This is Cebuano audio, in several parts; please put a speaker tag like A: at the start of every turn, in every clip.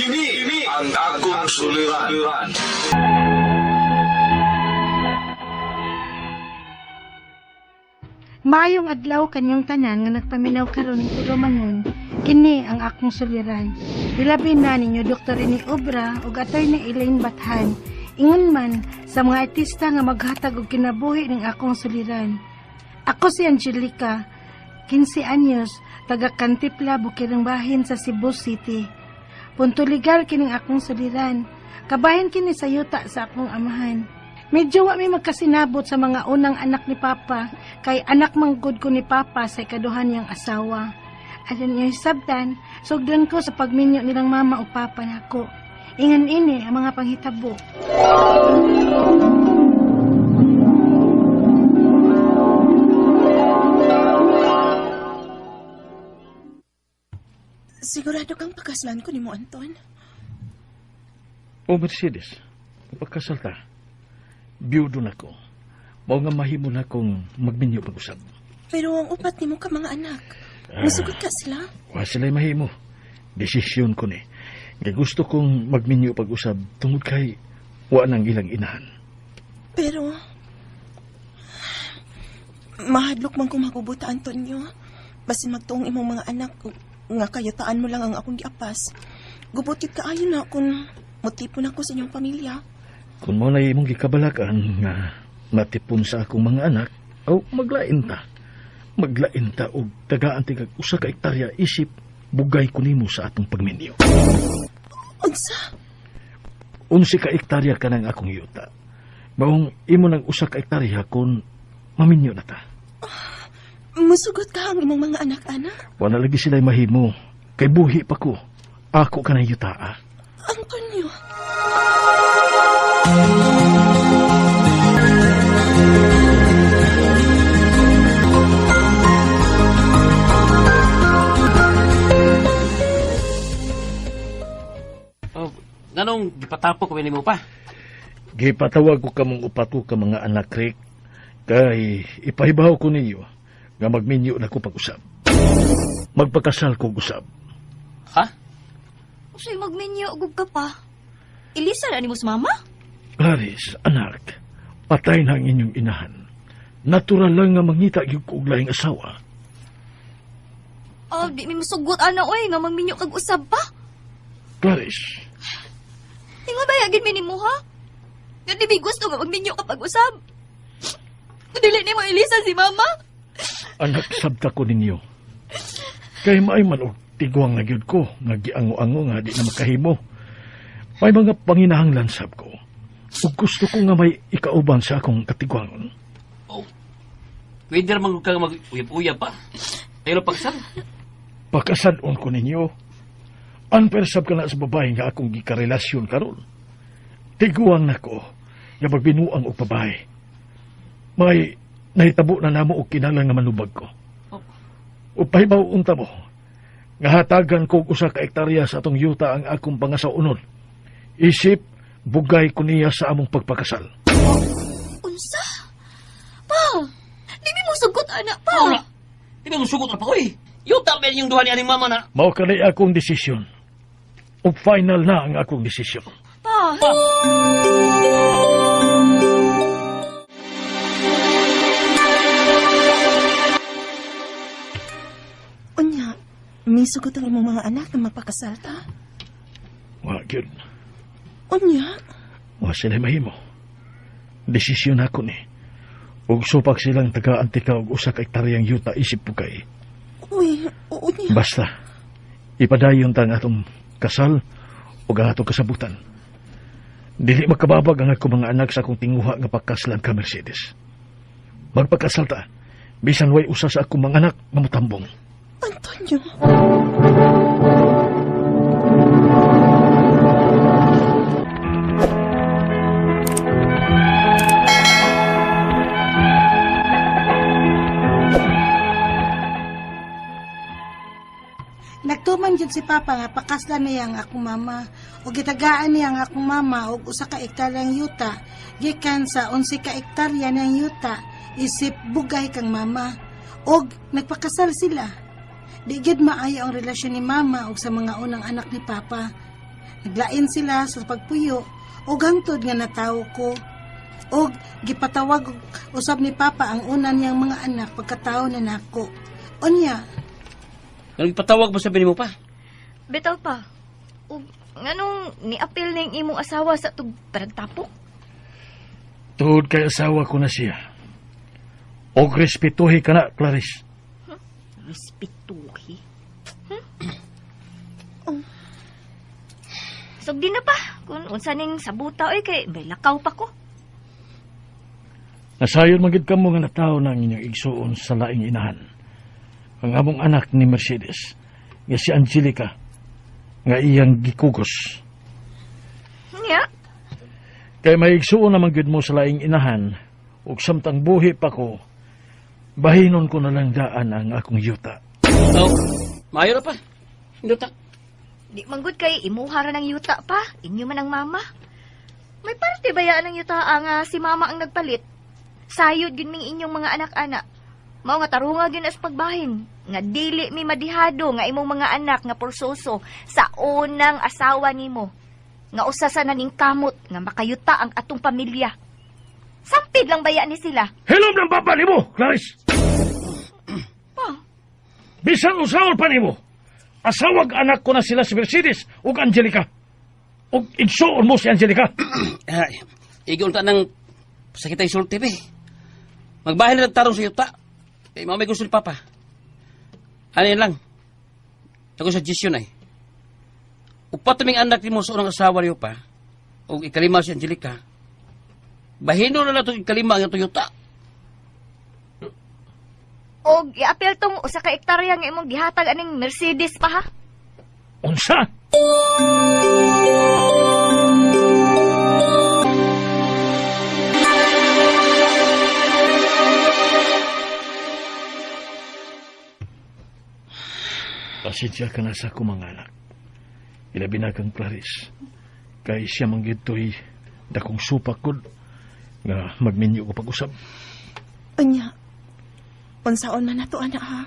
A: Kini ang akong suliran.
B: Maayong adlaw kanyang tanan nga nagpaminaw karon ning tulumanon, kini ang akong suliran. Ilabi na ninyo Dr. Rene Obra ug Attorney Elaine Bathan. Ingon man sa mga artista nga maghatag og kinabuhi ning akong suliran. Ako si Angelica, 15 anyos, taga Kantipla, Bukirang Bahin sa Cebu City. Punto legal kining akong suliran. Kabahin kini sa yuta sa akong amahan. Medyo wa mi magkasinabot sa mga unang anak ni Papa, kay anak manggod ko ni Papa sa ikaduhan niyang asawa. Aron niya hisabtan, sugdon ko sa pagminyo nilang mama o papa nako. Ingan ini ang mga panghitabo.
C: Sigurado kang pakaslan ko ni mo, Anton?
D: O Mercedes, pagkasal ta, biyudo na ko. Mao nga mahimo na kong magminyo pag-usab.
C: Pero ang upat nimo ka mga anak. Musugot ka sila?
D: Wa sila'y mahimo. Desisyon ko ni. Nga gusto kong magminyo pag-usab tungod kay wa nang ilang inahan.
C: Pero mahadlok man kong magubuta, Antonio. Basin magtuong imong mga anak nga kayataan mo lang ang akong giapas. Gubot yun kaayo na kung mutipon ako sa inyong pamilya.
D: Kung mo na imong gikabalakan nga matipon sa akong mga anak, o maglain ta. Maglain ta og tagaan tigag usa ka ektarya isip bugay ko nimo sa atong pagminyo.
C: Unsa?
D: 11 ka ektarya ka ng akong yuta. Maong imo nang usa ka ektarya kung maminyo na ta.
C: Musugot ka ang imong mga anak, ana?
D: Wala lagi sila'y mahimo. Kay buhi pa ko. Ako ka na yuta, ah.
C: Antonio.
E: Oh, nganong gipatapo ko nimo pa?
D: Gipatawag ko kamong upat ko ka mga anak, Rick. Kay ipahibaw ko ninyo nga magminyo na ko pag-usab. Magpakasal ko usab.
E: Ha?
F: Usay magminyo gug ka pa. Elisa na nimo sa mama?
D: Clarice, anak, patay na ang inyong inahan. Natural lang nga mangita gyud ko og laing asawa.
F: Oh, di mi masugot ana oy nga magminyo kag usab pa.
D: Clarice,
F: Ingon ba yagin mi nimo ha? Nga di mi gusto nga magminyo ka pag usab. Dili nimo Elisa si mama.
D: Anak, sabta ko ninyo. Kay maay man og tiguang na gyud ko, nga giango-ango nga di na makahimo. May mga panginahanglan sab ko. Ug gusto ko nga may ikauban sa akong katiguangon.
E: Oh. Pwede ra man ka mag-uyab-uyab pa. Pero pagsal.
D: Pakasadon ko ninyo. Unfair sab ka na sa babae nga akong gikarelasyon karon. Tiguang nako nga magbinuang og babae. May nahitabo na namo og kinahanglan nga manubag ko. O pahibaw unta mo, nga hatagan ko og usa ka ektarya sa atong yuta ang akong pangasaunon. Isip, bugay ko niya sa among pagpakasal.
F: Unsa? Pa, di mi mosugot ana pa.
E: Wala. Di ba musugot na pa oy? Yuta ba yung duha ni aning mama na?
D: Mao kanay akong desisyon. O final na ang akong desisyon.
F: Pa.
E: Pa.
C: Unya, misugot ang imong mga anak na magpakasal ta?
D: Wa gyud.
C: Unya,
D: Wa sila mahimo. Desisyon ako ni. Ug supak silang taga-antika og usa ka ektaryang yuta isip bugay.
C: uy, unya.
D: Basta, ipadayon ta ang atong kasal ug ang atong kasabutan. Dili makababag ang akong mga anak sa akong tinguha nga pagkaslan ka, Mercedes. Magpakasal ta, bisan way usa sa akong mga anak nga motambong.
C: Antonio.
B: Nagtuman jud si Papa nga pakaslan niya ang akong mama ug gitagaan niya ang akong mama og usa ka ektaryang yuta gikan sa 11 ka ektarya niyang yuta isip bugay kang mama ug nagpakasal sila. Di gyud maayo ang relasyon ni mama ug sa mga unang anak ni Papa. Naglain sila sa pagpuyo og hangtod nga natawo ko. Og gipatawag usab ni Papa ang una niyang mga anak pagkatawo na nako. Unya,
E: Nganong ipatawag mo sa mo pa?
F: Bitaw pa. Ug nganong niapil ning imong asawa sa tug paragtapok?
D: Tuhod kay asawa ko na siya. Og respetuhi ka na, Clarice.
F: Respetuhi. Sugdi na pa kung unsa ning sabuta oy kay may lakaw pa ko.
D: Nasayon man gid kamo nga natawo ng inyong igsuon sa laing inahan. Ang among anak ni Mercedes, nga si Angelica, nga iyang gikugos.
F: Nya,
D: Kay may igsuon naman gid mo sa laing inahan, ug samtang buhi pa ko, bahinon ko na lang daan ang akong yuta.
E: Oh, maayo ra pa. Indot ta.
F: di manggod kay imuha ra ng yuta pa. Inyo man ang mama. May parte ba yaan ng yuta nga si mama ang nagpalit? Sayod gyud ming inyong mga anak-anak. Mao nga tarunga gyud as pagbahin nga dili mi madihado nga imong mga anak nga porsoso sa unang asawa nimo. Nga usa sa naning kamot nga makayuta ang atong pamilya. Sampid lang baya ni sila.
D: Hilom ng baba nimo, Clarice!
F: Pa,
D: Bisan usawol pa nimo. Asawag anak ko na sila si Mercedes ug Angelica. Ug igsuon mo si Angelica.
E: Ay, igon ta ng sakit ay sulti be. Magbahin na tarong sa yuta. Kay mao may gusto ni Papa. Ano yun lang? Ako sa suggestion ay. Upat naming anak nimo sa unang asawa niyo pa, o ikalima si Angelica. Bahino na lang itong ikalima ang itong yuta.
F: og iapil tong usa ka hektarya nga imong gihatag aning Mercedes pa ha.
D: Unsa? Pasensya ka na sa akong mga anak. Ilabi na kang Clarice. Kay siya man gyud to'y dakong supak gud nga magminyo ko pag-usab.
C: Unya, unsaon man nato anak ha?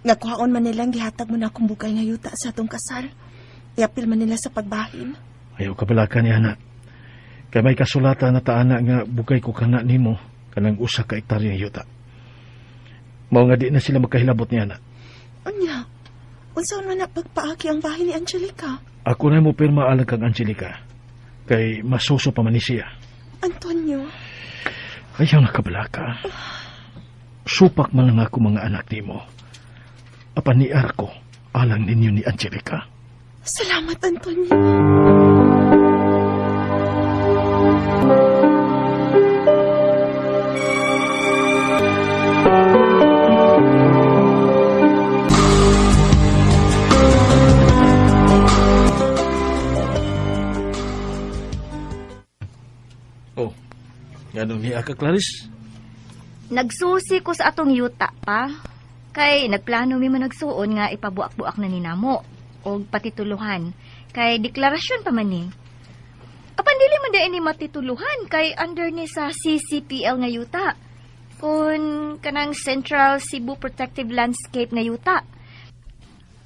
C: Nga kuhaon man nilang gihatag mo na akong bugay nga yuta sa atong kasal. Iapil man nila sa pagbahin.
D: Ayaw kabalaka ni anak. Kay may kasulatan na taana nga bugay ko kana nimo kanang usa ka hektarya yuta. Mao nga di na sila magkahilabot ni anak.
C: Unya, unsaon man na pagpaaki ang bahin ni Angelica?
D: Ako na mo pirma alang kang Angelica. Kay masuso pa man ni siya.
C: Antonio,
D: Ayaw na kabalaka. Supak man lang ako mga anak nimo. Apan ni Arko, alang ninyo ni Angelica.
C: salamat Antonio.
D: Oh, ganun niya ka, Clarice?
F: Nagsusi ko sa atong yuta pa. Kay nagplano mi man nagsuon nga ipabuak-buak na ni namo og patituluhan. Kay deklarasyon pa man ni. Apan dili man dai ni matituluhan kay under ni sa CCPL nga yuta. Kun kanang Central Cebu Protective Landscape nga yuta.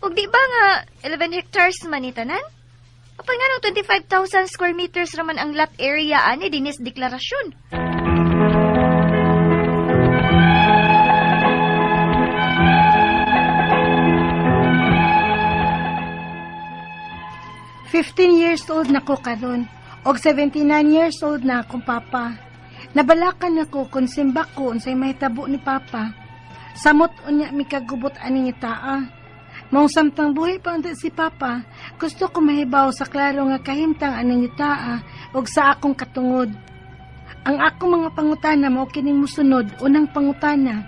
F: Ug di ba nga 11 hectares man ni tanan? Apan nga nung 25,000 square meters raman ang lot area ani dinis deklarasyon.
B: Fifteen years old na ko karon og 79 years old na akong papa. Nabalakan ako kung simbak ko unsay mahitabo ni papa. Samot unya mikagubot ani nga taa. Maong samtang buhi pa unta si papa, gusto ko mahibaw sa klaro nga kahimtang aning taa og sa akong katungod. Ang akong mga pangutana mao kining musunod, unang pangutana.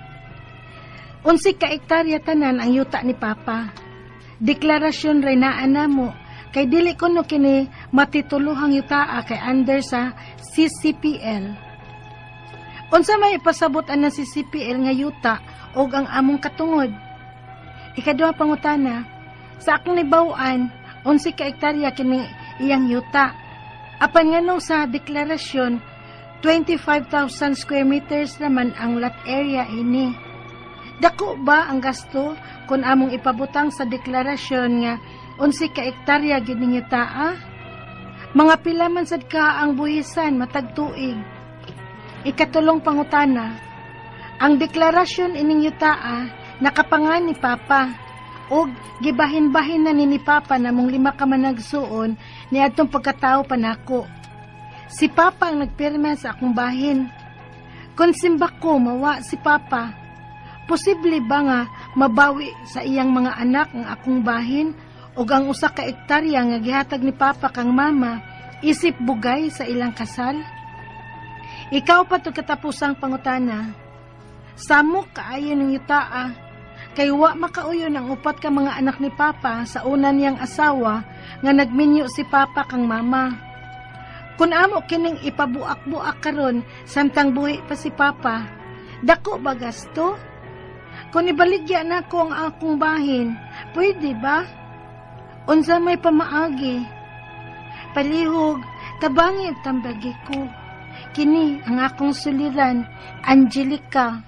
B: Unsay ka ektarya tanan ang yuta ni papa? Deklarasyon ray naa namo kay dili kuno kini matituluhang yutaa kay under sa CCPL. Unsa may ipasabot ang CCPL nga yuta og ang among katungod? Ikaduha pangutana, sa akong nibaw-an, unsay ka ektarya kini iyang yuta. Apan nganong sa deklarasyon, 25,000 square meters naman ang lot area ini. Dako ba ang gasto kung among ipabutang sa deklarasyon nga 11 ka ektarya gyud ning yutaa? Mga pila man sad ka ang buhisan matag tuig? Ikatulong pangutana, ang deklarasyon ining yutaa nakapangan ni Papa og gibahin-bahin na ni Papa namong lima ka managsuon ni adtong pagkatao pa nako. Si Papa ang nagpirma sa akong bahin. Kung simbak ko mawa si Papa, posible ba nga mabawi sa iyang mga anak ang akong bahin ug ang usa ka ektarya nga gihatag ni Papa kang Mama isip bugay sa ilang kasal? Ikaw pa to katapusang pangutana. Samok kaayo ng yutaa kay wa makauyon ang upat ka mga anak ni Papa sa una niyang asawa nga nagminyo si Papa kang Mama. Kun amo kining ipabuak-buak karon samtang buhi pa si Papa, dako ba gasto? Kung ibaligya nako ang akong bahin, pwede ba? Unsa may pamaagi? Palihog, tabangi ug tambagi ko. Kini ang akong suliran, Angelica.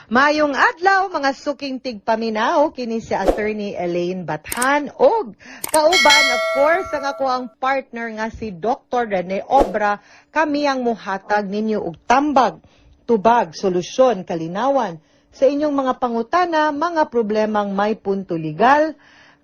G: Mayong adlaw, mga suking tigpaminaw, kini si Attorney Elaine Bathan og kauban, of course, ang ako ang partner nga si Dr. Rene Obra. Kami ang muhatag ninyo og tambag, tubag, solusyon, kalinawan sa inyong mga pangutana, mga problemang may punto legal,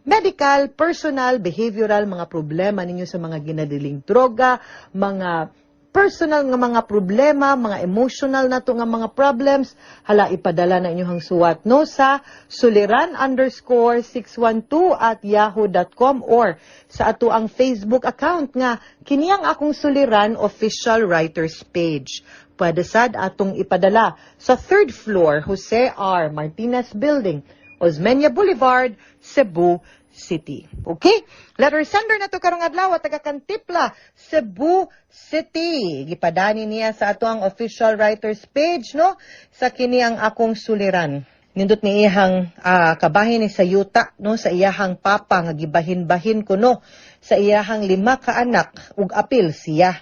G: medical, personal, behavioral, mga problema ninyo sa mga ginadiling droga, mga personal nga mga problema, mga emotional na to nga mga problems, hala, ipadala na inyong suwat, no, sa suliran_612@yahoo.com or sa ato ang Facebook account nga kiniyang Akong Suliran Official Writers Page. Pwede sad atong ipadala sa third floor, Jose R. Martinez Building, Osmeña Boulevard, Cebu City. Okay? Letter sender na to karong adlaw, taga Cantipla, Cebu City. Gipadani niya sa ato ang official writers page, no, sa kini ang Akong Suliran. Nindot ni iyang kabahin ni sa yuta, no, sa iyahang papa nga gibahin-bahin kuno sa iyahang lima ka anak ug apil siya.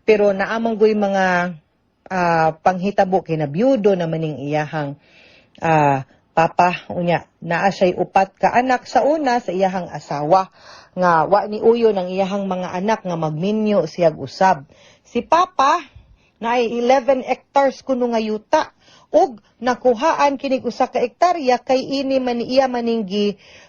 G: Pero naamang goy mga panghitabo kay nabiyudo naman ning iyahang papa. Unya naa siya'y upat ka anak sa una sa iyahang asawa nga wa ni uyo ng iyahang mga anak nga magminyo siyag usab. Si papa naay 11 hectares kuno nga yuta ug nakuhaan kinig usa ka ektarya kay ini man iya maning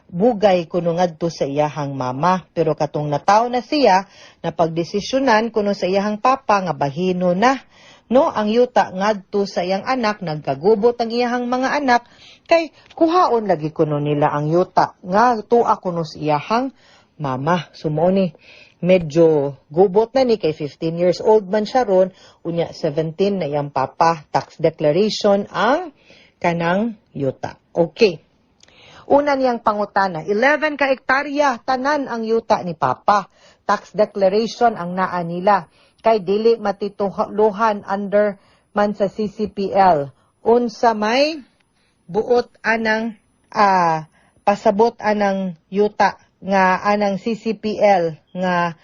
G: bugay kuno ngadto sa iyahang mama, pero katong nataw na siya, napagdesisyonan kuno sa iyahang papa nga bahino na, no, ang yuta ngadto sa iyang anak. Nagkagubot ang iyahang mga anak kay kuhaon lagi kuno nila ang yuta nga tuwa kuno sa iyahang mama. So mao ni medyo gubot na ni kay 15 years old man siya ron, unya 17 na iyang papa. Tax declaration ang kanang yuta. Okay. Una niyang pangutana, 11 ka ektarya tanan ang yuta ni Papa. Tax declaration ang naa nila. Kay dili matituluhan under man sa CCPL. Unsa may buot anang pasabot anang yuta nga anang CCPL nga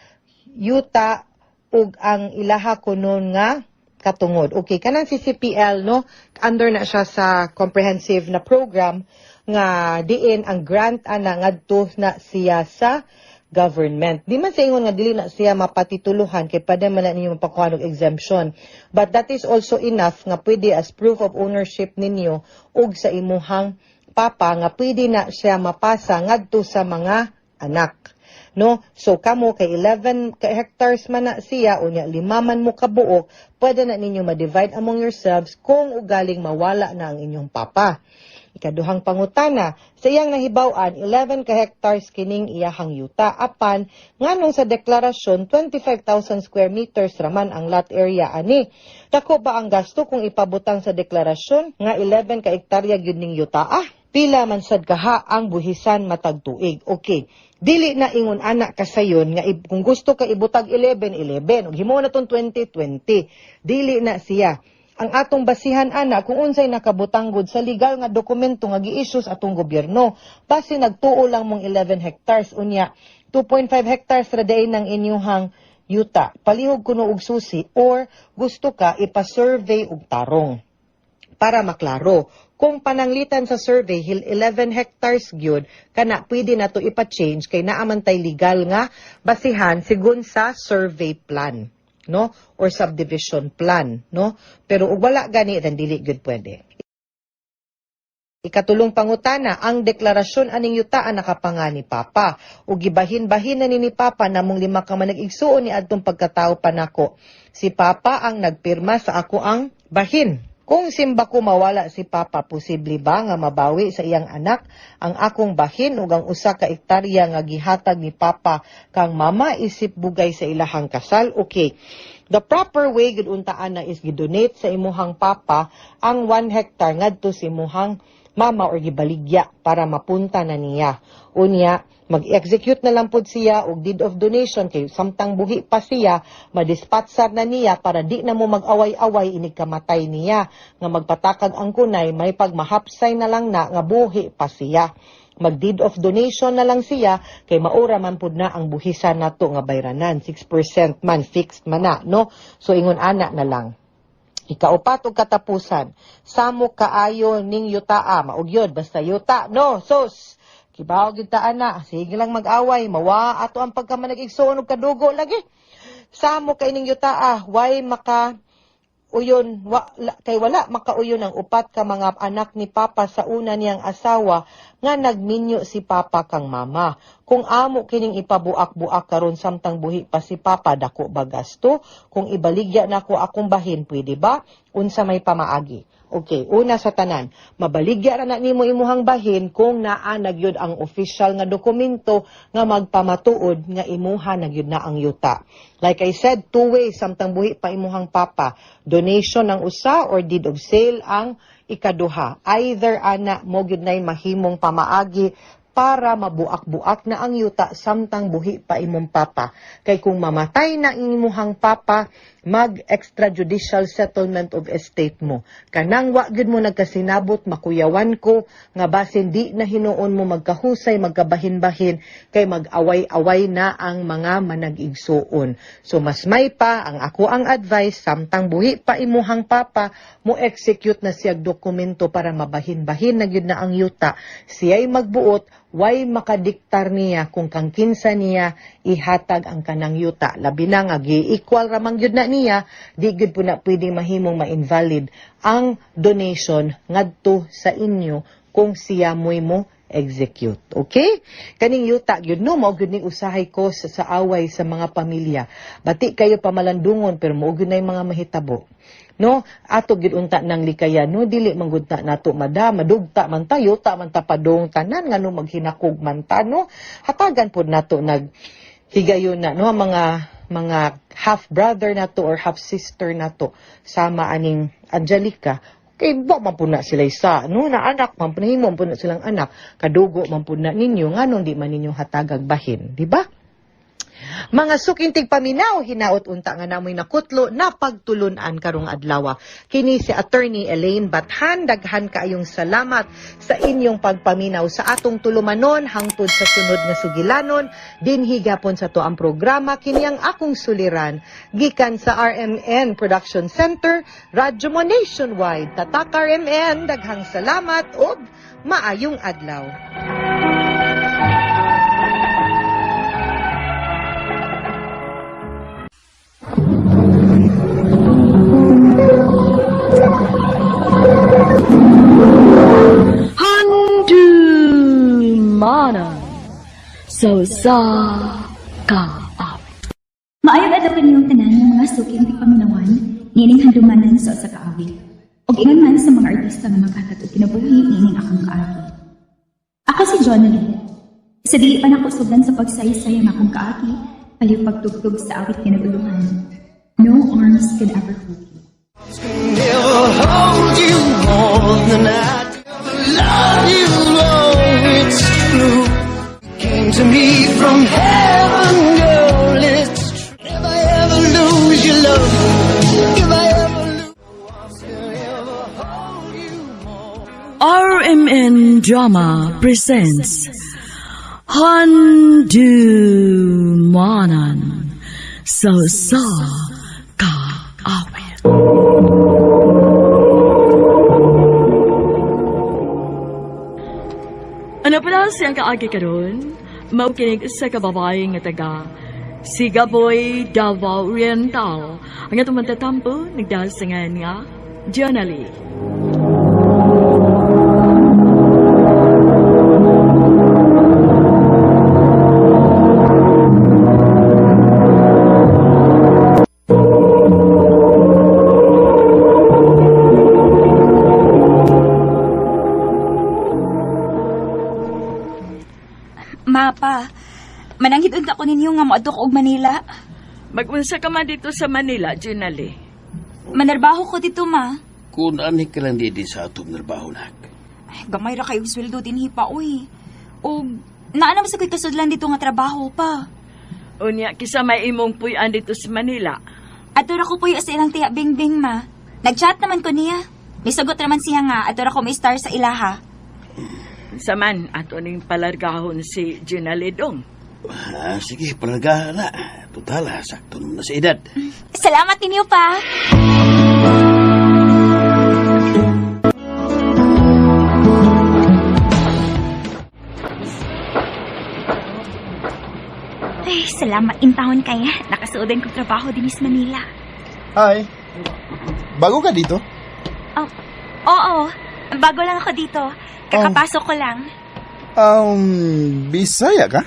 G: yuta ug ang ilaha kunon nga katungod? Okay, kanang CCPL, no, under na siya sa comprehensive na program nga diin ang grant ana ngadto na siya sa government. Di man sa ingon nga dili na siya mapatituluhan kay pwede man na ninyo mapakuha og exemption. But that is also enough nga pwede as proof of ownership ninyo ug sa imuhang papa nga pwede na siya mapasa ngadto sa mga anak. No? So kamo kay 11 ka hectares man na siya, unya lima man mo kabuok, pwede na ninyo ma-divide among yourselves kung ugaling mawala na ang inyong papa. Ikaduhang pangutana, sa iyang nahibaw-an, 11 ka hectares kining iyahang yuta. Apan, nganong sa deklarasyon, 25,000 square meters raman ang lot area ani? Dako ba ang gasto kung ipabutang sa deklarasyon nga 11 ka hektarya gyud ning yuta? Ah, pila man sad kaha ang buhisan matag tuig? Okay. Dili na ingon ana kasayon nga kung gusto ka ibutag 11 11 ug himo na tong 20 20. Dili na siya. Ang atong basihan ana kung unsay nakabutang gud sa legal nga dokumento nga gi-issue sa atong gobyerno. Base nagtuo lang mong 11 hectares, unya 2.5 hectares ra diay ng inyuhang yuta. Palihog kuno og susi or gusto ka ipa-survey og tarong. para maklaro. Kung pananglitan sa survey hil 11 hectares gyud kana, pwede na to ipa-change kay naa man tay legal nga basihan sigon sa survey plan, no, or subdivision plan, no? Pero ug wala gani, then dili gyud pwede. Ikatulong pangutana, ang deklarasyon aning yutaan nakapanga ni Papa. Ug gibahin-bahin na ni Papa namong lima ka manag-igsuon ni adtong pagkatao pa nako. Si Papa ang nagpirma sa ako ang bahin. Kung simba ko mawala si Papa, posible ba nga mabawi sa iyang anak ang akong bahin ug ang usa ka ektarya nga gihatag ni Papa kang Mama isip bugay sa ilahang kasal? Okay. The proper way gud untaan na is gidonate sa imuhang papa ang 1 hectare ngadto sa imuhang mama or gibaligya para mapunta na niya. Unya, mag-execute na lang pud siya og deed of donation kay samtang buhi pa siya, madispatsar na niya para di na mo mag-away-away inig kamatay niya nga magpatakag ang kunay, may pagmahapsay na lang na nga buhi pa siya. Mag deed of donation na lang siya kay maura man pud na ang buhisan nato nga bayranan, 6% man, fixed man na, no? So ingon ana na lang. Ikaupat ug katapusan, samok kaayo ning yutaa, mao gyud basta yuta, no? Sus, kibaw gyud ta ana, sige lang mag-away, mawa ato ang pagkamanag-igsuon og kadugo lagi. Samok kay ning yutaa, way maka uyon wa, kay wala makauyon ang upat ka mga anak ni Papa sa una niyang asawa nga nagminyo si Papa kang Mama. Kung amo kining ipabuak-buak karon samtang buhi pa si Papa, dako ba gasto? Kung ibaligya nako akong bahin, pwede ba? Unsa may pamaagi? Okay, una sa tanan, mabaligya ra na nimo imuhang bahin kung naa na gyud ang official nga dokumento nga magpamatuod nga imuha na gyud na ang yuta. Like I said, two ways samtang buhi pa imuhang papa. Donation ang usa or deed of sale ang ikaduha. Either ana mo gyud nay mahimong pamaagi para mabuak-buak na ang yuta samtang buhi pa imong papa. Kay kung mamatay na imuhang papa, mag extrajudicial settlement of estate mo. Kanang wa gyud mo nagkasinabot, makuyawan ko nga basin di na hinuon mo magkahusay, magkabahin-bahin kay mag-away-away na ang mga manag-igsuon. So mas may pa ang ako ang advice, samtang buhi pa imuhang papa, mo execute na siyag dokumento para mabahin-bahin na gyud na ang yuta. Siya'y magbuot, way makadiktar niya kung kang kinsa niya ihatag ang kanang yuta. Labi na nga gi-equal ra man gyud na niya, di gyud po na pwede mahimong ma-invalid ang donation ngadto sa inyo kung siya mo'y mo execute. Okay? Kaning yuta gyud, no, mao gyud ning usahay ko sa away sa mga pamilya. Bati kayo pamalandungon pero mao gyud na yung mga mahitabo. No, ato gyud unta nang likayan, no, dili man gud ta nato madugta man ta, yuta man ta padong tanan, ngano maghinakog man ta, no? Hatagan pod nato nag higayon na, no, mga half brother nato or half sister nato sama aning Angelica kay wa man pud na sila isa, no, na anak man pud nahimo man pud na silang anak, kadugo man pud na ninyo, nganong di man ninyo hatagag bahin, di ba? Mga suking tigpaminaw, hinaot unta nga namoy nakutlo na pagtulunan karong adlaw. Kini si Attorney Elaine Bathan, daghan kaayong salamat sa inyong pagpaminaw sa atong tulumanon hangtod sa sunod nga sugilanon dinhi gapon sa to ang programa kini ang akong suliran, gikan sa RMN Production Center, Radyo Mo Nationwide. Tatak RMN, daghang salamat ug maayong adlaw.
H: Handumanan sa usa ka awit.
I: Maayong adlaw kaninyong tanan ng mga suking tigpaminawan niining handumanan sa usa ka awit. Ug ingon man sa mga artista nga maghatag og kinabuhi niining akong kaagi. Ako si Jonalie. Sa dili pa nako sugdan sa pagsaysay ang akong kaagi, paliw pagtugtog sa awit nga naguluhan. No arms can ever hold you.
J: Never hold you more than I do. Love you, oh, it's true. Came to me from heaven, girl, it's true. If I ever lose your love, if I ever lose, ever hold you more.
H: RMN Drama presents Handumanan sa usa ka awit. siyang kaagi karon, mao kining usa ka babae nga taga Sigaboy, Davao Oriental. Ang atong mantatampo nagdasingan nga Jonalie.
I: Mapa, mananghid unta ko ninyo nga moadto ko og Manila.
H: Magunsa ka man dito sa Manila, Jonalie.
I: Manarbaho ko dito, ma.
E: Kung ani ka lang di sa atong trabaho, nak.
I: Ay, gamay ra kayong sweldo dinhi pa, uy. Og naa naman sa ko'y kasudlan dito nga trabaho pa.
H: Unya, kisa may imong puy-an dito sa Manila.
I: Ato ra ko puyo sa ilang tiya Bingbing, ma. Nagchat naman ko niya. Misagot naman siya nga ato ra ko may star sa ilaha.
H: Saman, ato ning palargahon si Jonalie dong.
E: Ah, sige, palargahan na. Total, sakto naman na sa edad.
I: Salamat ninyo pa. Ay, salamat intahon kaya. Nakasuodan kong trabaho din sa Manila.
K: Hi. Bago ka dito?
I: Oh, oo. Bago lang ako dito. Kakapasok ko lang.
K: Bisaya ka?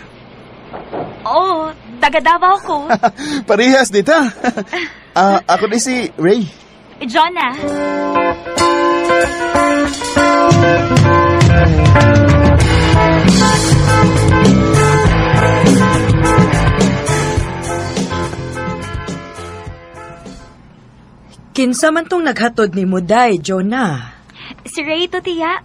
I: Oo, taga Davao ko.
K: Parehas dito. Ako di si Ray.
I: Jonah.
G: Kinsa man tong naghatod ni Muday, Jonah?
I: Si Ray to, tiya.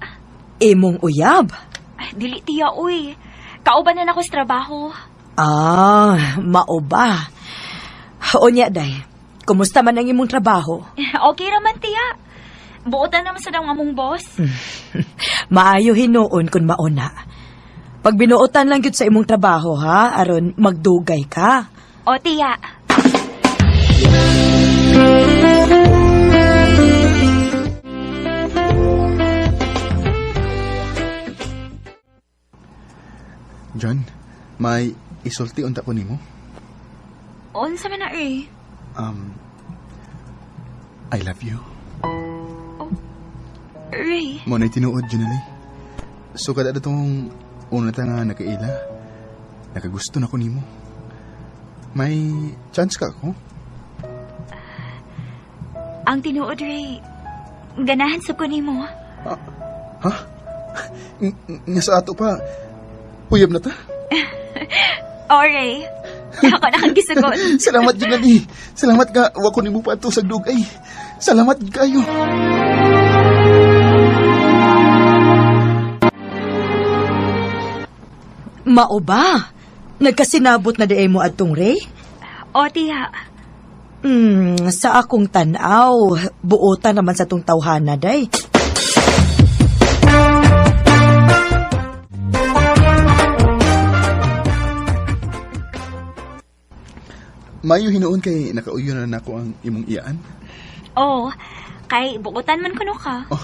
G: Imong uyab.
I: Ay, dili, tiya, uy. Kauban na ako sa trabaho.
G: Ah, mao ba? Unya, day. Kumusta man ang imong trabaho?
I: Okay raman, tiya. Buotan naman sa daw among boss.
G: Maayo hinuon kun mauna. Pag binuotan lang gyud sa imong trabaho, ha? Aron magdugay ka.
I: O, tiya.
K: John, may isulti unta ko nimo.
I: Unsa man na, Ray?
K: I love you.
I: Ray.
K: Mo na tinuod, Junalie. So kada tong una ta nga nakaila, nakagusto na ko nimo. May chance ka ako?
I: Ang tinuod, Ray. Ganahan sa ko nimo.
K: Ha? Nga sa ato pa, uyab na ta?
I: O, Ray. Ako na kang gisugot.
K: Salamat, Junalie. Salamat nga, wa ko nimo pa ato sa dugay. Salamat kayo.
G: Mao ba? Nagkasinabot na di mo adtong Ray?
I: O, tiya.
G: Sa akong tan-aw, buotan naman sa tong tawhana, day.
K: Mayo hinuon kay nakauyo na nako ang imong iyaan.
I: Oo, kay buotan man kuno ka.
K: Oh,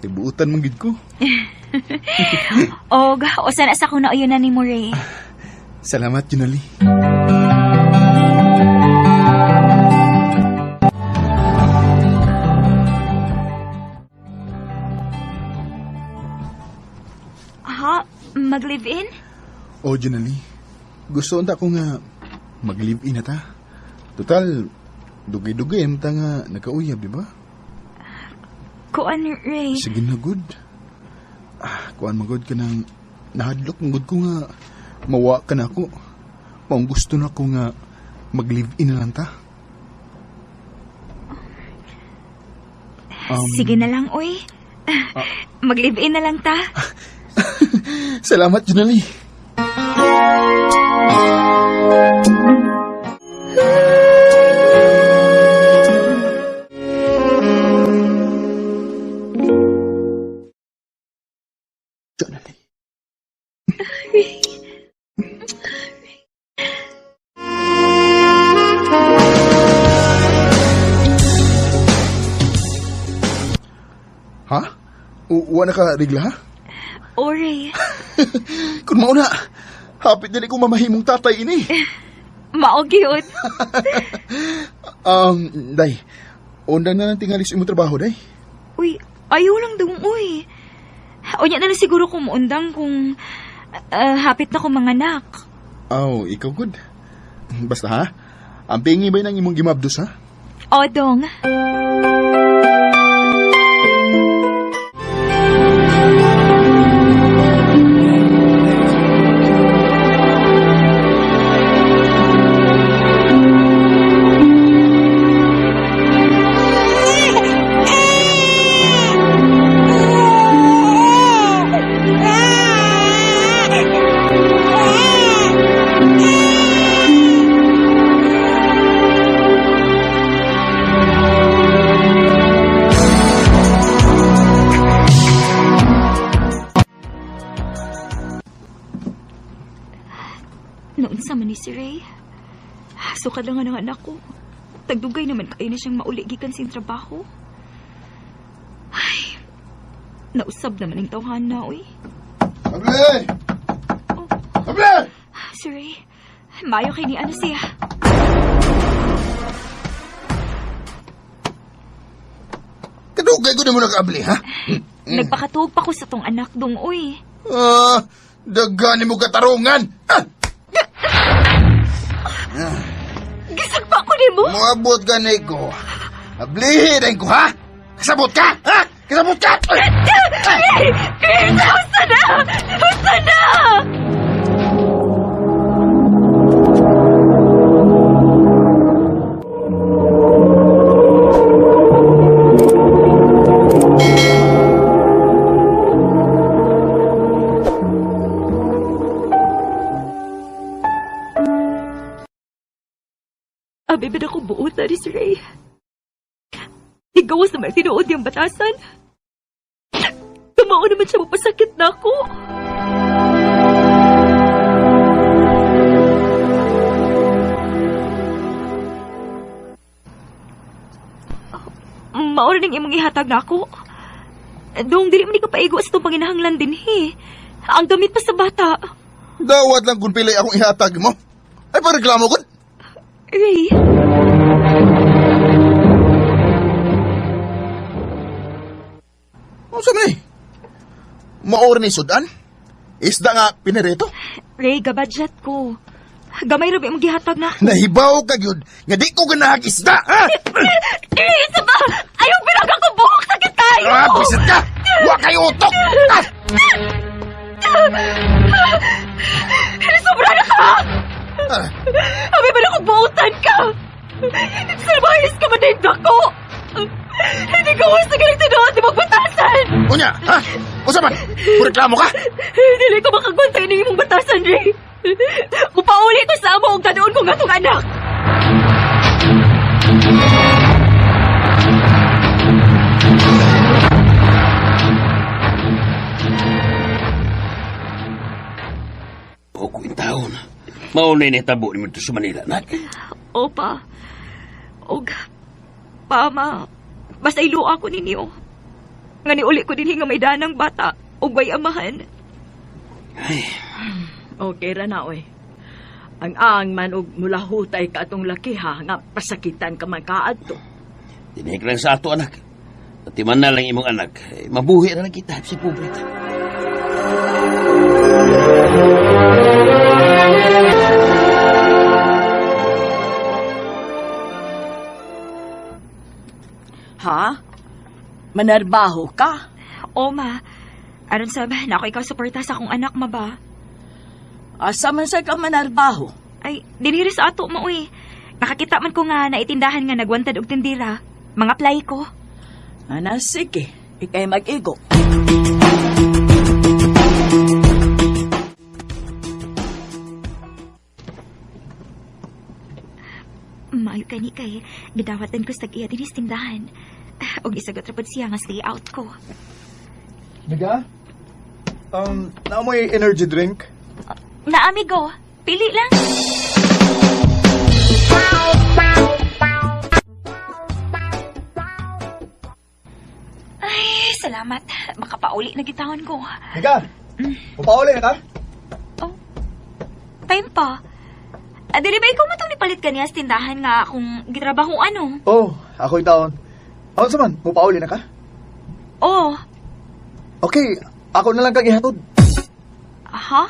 K: kay buotan man gid ko.
I: Og, usa na sa akong nauyo na ni mo, Ray.
K: Salamat, Junalie.
I: Ha? Mag-live-in?
K: Oh, Junalie. Gusto unta ko nga mag-live-in na ta. Total, dugay-dugay ta nga nakauyab, di ba?
I: Kuan, Ray.
K: Sige na, good. Kuan magod ka nang nahadlok magod ko nga mawa ka na ako. Maong gusto na ko nga mag-live-in na lang ta.
I: Sige na lang, uy. Mag-live-in na lang ta.
K: Salamat, Junalie. Junalie. Ha? Wa na ka regla, ha?
I: O, Ray.
K: Kung mauna, hapit dili ko mamahimong tatay ini.
H: Mao gyud.
K: Day, undang na lang tingali sa imong trabaho, day.
H: Uy, ayaw lang dong, uy. Unya na lang siguro kung muundang kung hapit na ko manganak.
K: Aw, ikaw good. Basta ha, ang pingi ba ng imong gimabdos ha?
H: O, dong. Noon sa man ni si Ray. Sukad lang ang anak ko. Tagdugay naman kayo na siyang mauli gikan sa trabaho. Ay, nausab naman ang tawhana, uy.
K: Able!
H: Oh.
K: Able!
H: Si Ray, mayo kay ni ano siya.
K: Kadugay ko na mo nag-abli, ha?
H: Nagpakatuog pa ko sa tong anak dong, uy.
K: Ah, dagani mo katarungan! Ah!
H: Gisagpa ko nimo?
K: Moabot ka na ko. Ablihin ko, ha? Kasabot ka, ha? Kasabot ka!
H: Ray! Ray! Usa na! Usa na! Abi ba ako buot na ni si Ray? Igawas naman tinuod yung batasan. Tumao naman siya mapasakit na ako. Maura ning imong ihatag na ako. Dong, dili man ni ka paigo sa itong panginahanglan din, he. Ang gamit pa sa bata.
K: Dawat lang kung pili akong ihatag mo. Ay, pareklamo ko.
H: Ray.
K: Ano sa man eh? Maor ni Sudan? Isda nga pinareto?
H: Ray, gabadget ko. Gamay ra ba imong gihatag na ako?
K: Nahibaw ka gyud nga di ko ganahag isda, ha?
H: Ray, isa ba? Ayaw biraga ko buhok sakit tayo!
K: Ah, bisit ka! Wa kayo utok! Ah!
H: Sobra na ka! Abi ba na kung buutan ka? Salbayas ka man din ako! Hindi ko gusto galing tinuod ni magbatasan!
K: Unya, ha? Usa man? Reklamo ka?
H: Hindi ko makagwantay ng imong batasan, Ray. Mupauli ko sa amo og tanuon ko nga tong anak.
E: O ko taon. Mao na initabo ni mo sa Manila, nak.
H: Opa. Og, pa, ma. Basta iluwa ko ninyo. Nga ni uli ko dinhi nga may danang bata og way amahan.
E: Ay.
L: Okay ra na, oy. Ang ang man og mulahutay ka atong laki ha, nga pasakitan ka man kaadto.
E: Dinig lang sa ato, anak. Patiman na lang imong anak. Eh, mabuhi na lang kita sa pobre ta.
L: Ha? Manarbaho ka?
H: O, ma. Aron sab, na ako ikaw suporta sa akong anak, ma ba?
L: Asa man sa ka manarbaho?
H: Ay, dinhi sa ato mo, uy. Nakakita man ko nga naitindahan nga nagwantad og tindira. Mga apply ko.
L: Ana, sige. Ikay mag-igo.
H: Maayo kani kay gidawatan ko sa tag-iya dinhi sa tindahan. Og isagot ra pud siya nga stay out ko.
K: Naga? Naa mo'y energy drink?
H: Na amigo, pili lang. Ay, salamat. Makapauli na gitawon ko.
K: Naga! Mupauli na ka?
F: Time pa. Dili ba ikaw man tong nipalit kaniya sa tindahan nga kung gitrabaho ano?
K: Oh, ako yung taon. Aon sa man, mupauli na ka?
F: Oh,
K: Okay, ako na lang kag ihatod.
F: ha?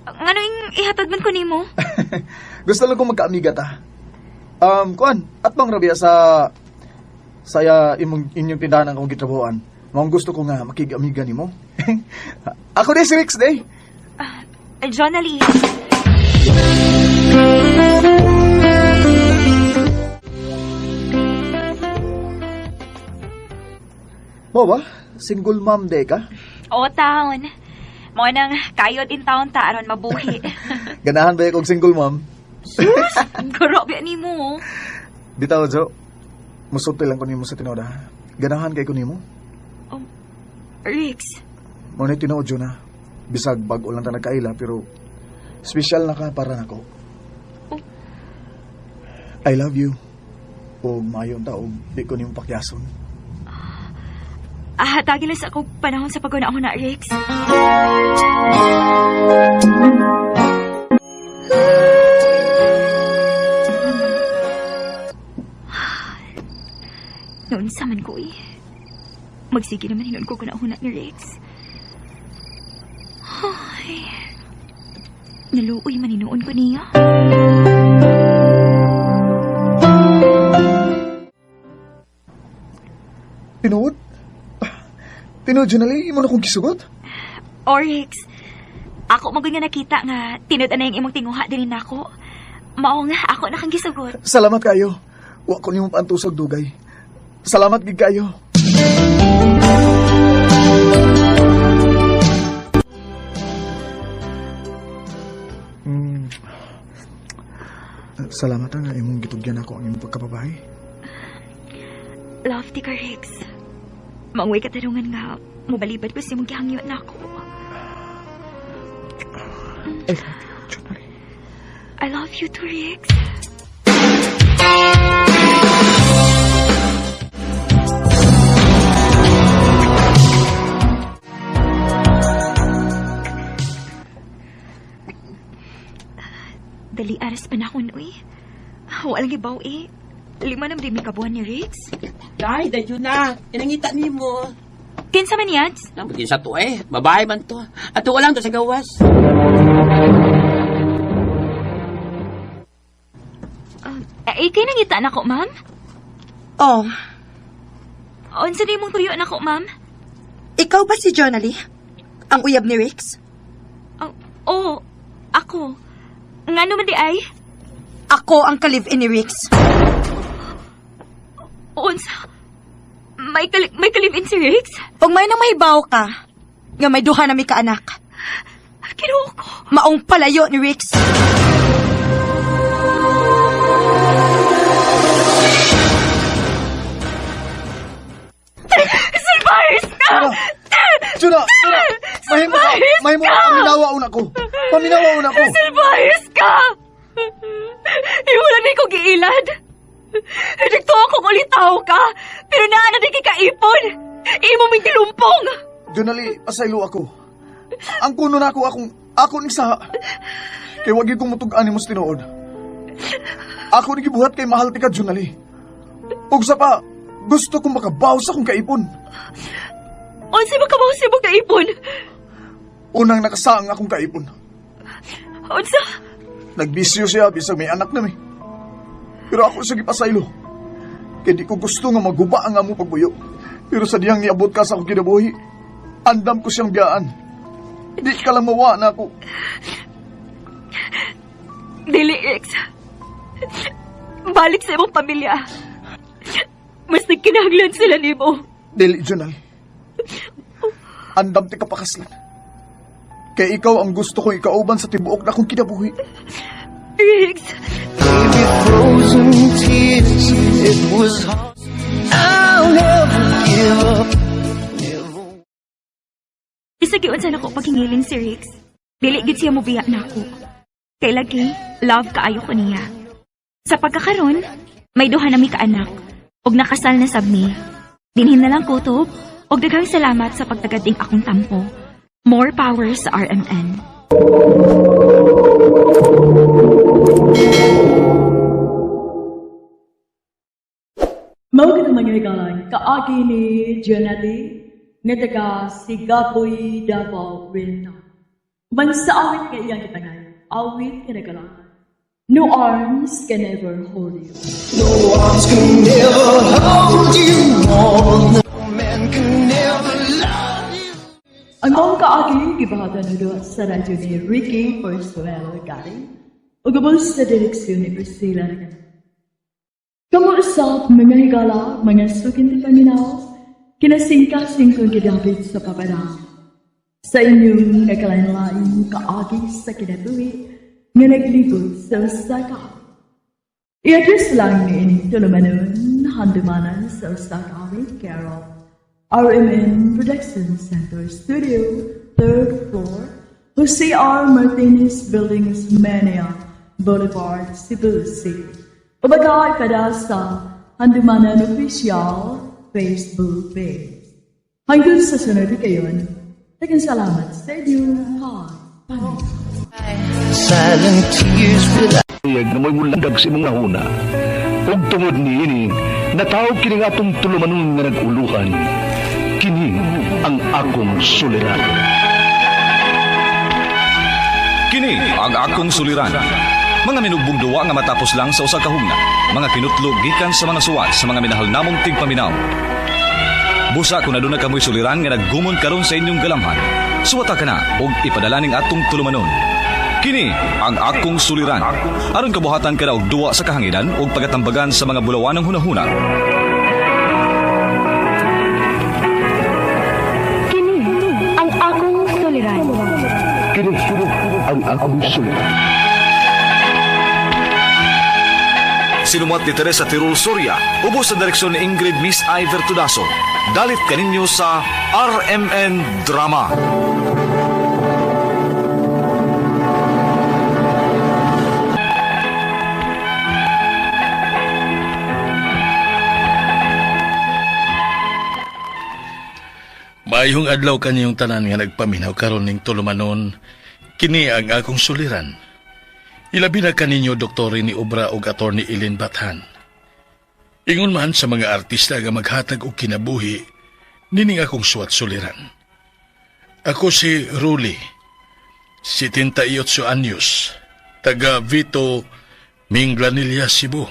F: Ngano yung ihatod man ko nimo?
K: Gusto lang ko magkaamiga ta. Kuan, at bang rabia sa saya imong inyong tindahan ang akong gitrabahoan. Maong gusto ko nga makig-amiga nimo. Ako di si Rix day.
F: Jonalie.
K: Mo ba? Single mom day ka?
F: O taon. Mo nang kayod in taon ta aron mabuhi.
K: Ganahan ba kog single mom?
F: Sus, grabe nimo.
K: Bitaw, Jo. Musulti lang ko nimo sa tinuod, ha. Ganahan kay ko nimo.
F: Rix,
K: Mo ni tinuod, Jo, na. Bisag bag-o lang ta nagkaila pero special na ka para nako. I love you. Og maayo ta og di ko nimo pakyason.
F: Hatagi lang sa akong panahon sa paguna-una, Rix. Noon sa man ko eh. Magsige naman hinon ko kuna-una ni Rix. Ay, naluoy man hinuon ko niya.
K: Tinuod? Tinuod, Jonalie, imo na kong gisugot?
F: Oryx, ako magod nga nakita nga tinud na yung imong tinguha din nako. Mao nga ako na kang gisugot.
K: Salamat kayo. Wa ko nimo paantusog dugay. Salamat gid kayo. Salamat nga imong gitugyan ako ang imong pagkababae.
F: Love ti ka, Rex. Maungay katarungan nga mobalibad ko sa imong gihangyo nako.
K: I love you, Jonalie.
F: I love you too, Rex. Dali aras pa na ako, uy. Walang ibaw eh. 5 na mi kabuhan ni Rex.
E: Day, dayo na. Inangita nimo.
F: Kinsa man yan?
E: Nabagin sa to eh. Babae man to. Ato lang to sa gawas.
F: Eh, kay nangita na ko, ma'am?
C: Oh.
F: Unsa di mong tuyo na ko, ma'am?
C: Ikaw ba si Jonalie? Ang uyab ni Rix?
F: Oh, oh, ako. Ngano man di ay?
C: Ako ang ka-live-in ni Rix.
F: Unsa? May ka-live-in si Rix?
C: Ug may nang mahibaw ka, nga may duha na mi kaanak.
F: Kinuo ko.
C: Maong palayo ni Rix.
F: Silvers ka!
K: Juna! Juna! Mahimo ka! Mahimo ka! Paminawa una ko! Paminawa una ko!
H: Silvers ka! Iwala ni ko giilad. Nagtuo akong ulitaw ka, pero naa na di kikaipon. Imo ming tilumpong.
K: Jonalie, pasaylo ako. Ang kuno na ako akong ako ni sa kay wag gyud kong mutug-an nimo sa tinuod. Ako ni gibuhat kay mahal ti ka, Jonalie. Ug sa pa, gusto kong makabaw sa akong kaipon.
H: Unsa makabaw sa imong kaipon?
K: Unang nakasaang akong kaipon.
H: Unsa?
K: Nagbisyo siya bisag may anak na mi. Pero ako sa gipasaylo. Kay di ko gusto nga maguba ang amo pagbuyo. Pero sa diyang niabot ka sa akong kinabuhi, andam ko siyang biyaan. Di ka lang mawa na ako.
H: Dili, Rex. Balik sa imong pamilya. Mas nagkinahanglan sila nimo.
K: Dili, Junal. Andam ti kapakaslan. Kay ikaw ang gusto kong ikauban sa tibuok na akong kinabuhi.
H: Rex!
J: Baby, frozen tears, it was hard. I'll never give up.
F: Bisag giunsa nako paghingilin si Rex. Dili gid siya mobiya nako. Kay lagi, love kaayo ko niya. Sa pagkakaron, may duha na mi kaanak ug nakasal na sab mi. Dinhin na lang kutob ug daghang salamat sa pagtagating akong tampo.
I: More power sa RMN.
L: Mao gid ang mga higalan, kaagi ni Jonathan, nga taga Sigaboy, Davao, Oriental. Man sa awit nga iyang gipangayo, awit nga nagalangan. No arms can ever hold you.
J: No arms can never hold you more. No man can never love you.
L: Ang maong kaagi gibahatan na sa radyo ni Ricky Forsuelo Gary ug ubos sa direksyon ni Priscilla Ragana. Kamo usab mga higala, mga sukin ti paminaw, kinasingkasing kong gidapit sa papadang. Sa inyong nagkalain-lain kaagi sa kinabuhi nga naglibot sa usa ka I-address lang ni ining tulumanon, handumanan sa usa ka awit, care of RMN Production Center Studio, 3rd floor, Jose R. Martinez Building, Osmeña Boulevard, Cebu City. O baka ipada sa Handumanan Official Facebook page. Hanggang sa sunod kayon, daghang salamat sa inyong pagpaminaw.
J: Silent tears without.
D: Uyag na mo'y mulandag sa imong nahuna. Ug tungod niini, natawag kini nga atong tulumanon nga nag-uluhan. Kini ang akong suliran.
A: Kini ang akong suliran. Mga minugbong duwa nga matapos lang sa usa ka hugna. Mga kinutlog gikan sa mga suwat sa mga minahal namong tigpaminaw. Busa kung aduna kamoy suliran nga naggumon karon sa inyong galamhan. Suwata ka na og ipadala ning atong tulumanon. Kini ang akong suliran. Aron kabuhatan ka na og duwa sa kahanginan ug pagatambagan sa mga bulawanong hunahuna.
H: Kini ang akong suliran.
D: Kini ang akong suliran.
A: Sinumat ni Teresa Tirul Soria, ubos sa direksyon ni Ingrid Miss Iver Tudaso. Dalit kaninyo sa RMN Drama.
D: Maayong adlaw kaniyong tanan nga nagpaminaw karon ning tulumanon. Kini ang akong suliran. Ilabi na kaninyo Dr. ni Obra ug Attorney Eileen Bathan. Ingon man sa mga artista nga maghatag og kinabuhi, nining akong suwat suliran. Ako si Ruli, 78 anyos, taga Vito, Minglanilla, Cebu.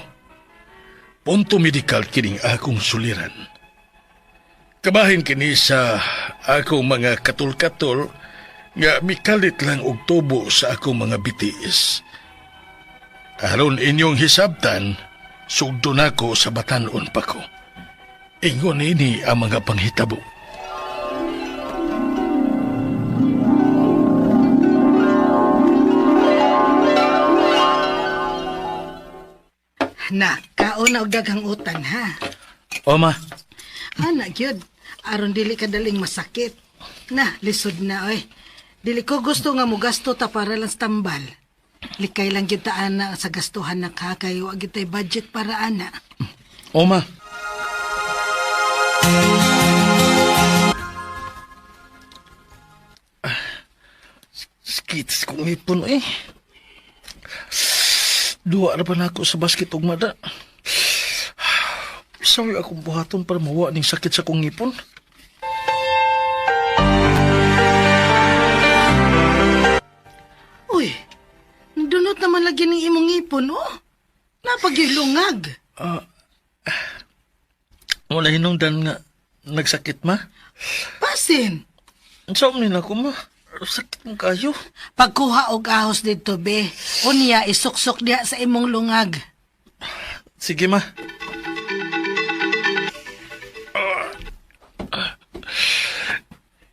D: Punto medikal kining akong suliran. Kabahin kini sa akong mga katol-katol nga mikalit lang og tubo sa akong mga bitiis. Aron inyong hisabtan, sugdo nako sa batan-on pa ko. Ingon ini ang mga panghitabo.
B: Na, kaon na og daghang utan ha.
D: O ma,
B: Ana gyud, aron dili ka daling masakit. Na, lisod na oy. Dili ko gusto nga mugasto ta para lang sa tambal. Likay lang gyud ta ana sa gastuhan na ka kay wa gyud tay budget para ana.
D: o ma. Sakit kong ipon eh. Duwa ra pa nako sa basket og mada. Sorry akong buhaton para mawa ning sakit sa kong ngipon.
B: Uy, nagdunot naman lagi ning imong ngipon oh. Napagilungag.
D: Wala hinungdan nga nagsakit ma.
B: Pasin.
D: Unsa man nila ko ma? Sakit mo kayo.
B: Pagkuha og ahos didto be. Unya isuksok diha sa imong lungag.
D: Sige ma.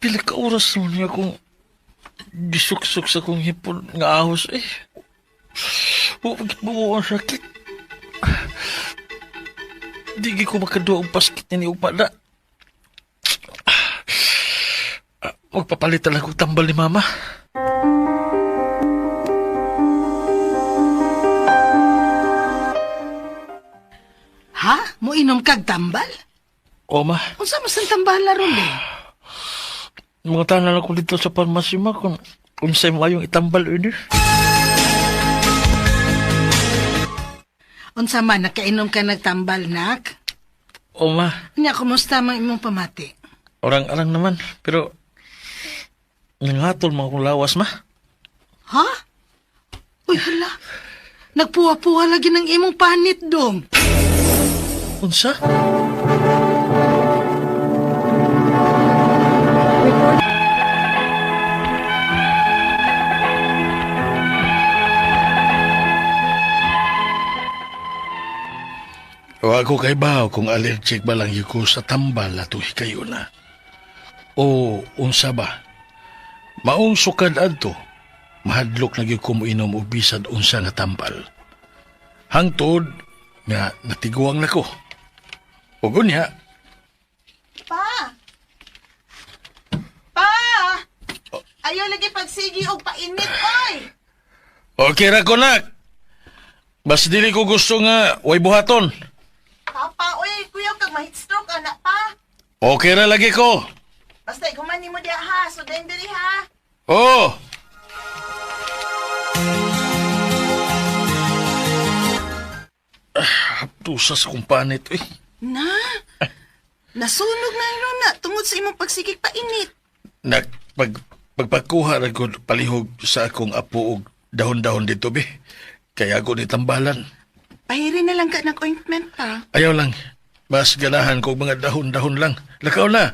D: Pila ka oras mo niya akong gisuksok sa kong hipon nga ahos eh. Huwag buo ang sakit. Di ko makaduha og basket ni ugma na. Magpapalit talaga og tambal ni mama.
B: Ha? Moinom kag tambal?
D: O ma,
B: Unsa mas ang tambal ron eh?
D: Mga tanan ako dito sa pharmacy ma kung unsay maayong itambal ini.
B: Unsa man, nakainom ka nagtambal, nak?
D: O ma,
B: Nya, kumusta man imong pamati?
D: orang-arang naman. Pero, nangatol mga akong lawas ma.
B: Ha? Uy, hala. Nagpuwa-puwa lagi ng imong panit, dong.
D: Unsa? O ako kay bao kung allergic ba lang ko sa tambal at kayo na. O unsa ba? Maong sukad adto, mahadlok na gyud ko moinom og bisan unsa nga tambal. Hangtod nga natiguang nako. Ug unya,
C: Pa! Pa! Ayaw lagi pagsigi og painit, oy!
D: okay ra ko nak. Bas dili ko gusto nga way buhaton.
C: Papa, oy, kuyaw kag ma-heat stroke, anak pa.
D: Okay ra lagi ko.
C: Basta iguman nimo diha ha, so diri ha.
D: Oh. Ah, haptusa sa kong panit, eh.
C: Na, nasunog na ron na tungod sa imong pagsigig painit.
D: Nak, pag, pagpakuha ra gud palihog sa akong apo og dahon-dahon dito, be. Kaya ako ni tambalan.
C: Pahiri na lang ka ng ointment pa.
D: Ayaw lang. Mas ganahan ko mga dahon-dahon lang. Lakaw na.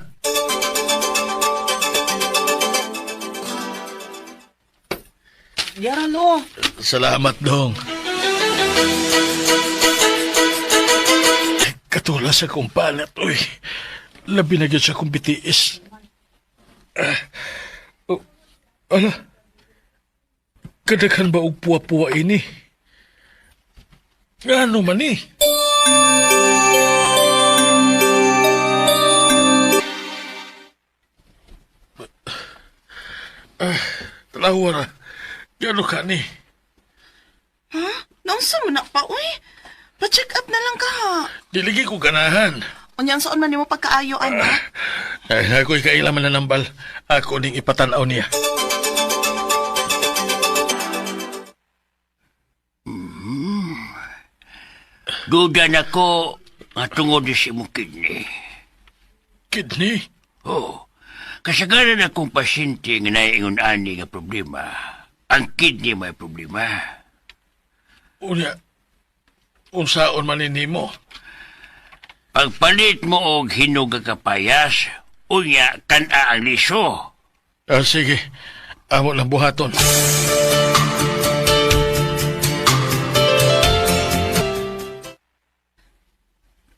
C: Yara lo.
D: Salamat, dong. Katula sa kong panat, uy. Labi na gyud sa akong bitiis. Ah, oh, ala. Kadaghan ba og puwa-puwa ini? Ano man eh? Ah, tanawa ra. Gano ka ni?
C: Ha? Naunsa mo na pa, uy? Pa-check up na lang ka ha.
D: Diligi ko ganahan.
C: Unya, saan man nimo pagkaayo, anak?
D: Ay, ako'y kailaman na nambal. Ako ning ipatanaw niya.
M: Duda na ko nga tungod sa imong kidney.
D: Kidney?
M: Oo. Kasagaran akong pasyente nga naiingon ani nga problema. Ang kidney may problema.
D: Unya, unsaon man ni mo?
M: Pagpalit mo og hinog nga kapayas, unya kan-a ang liso.
D: Ah, sige, amo lang buhaton.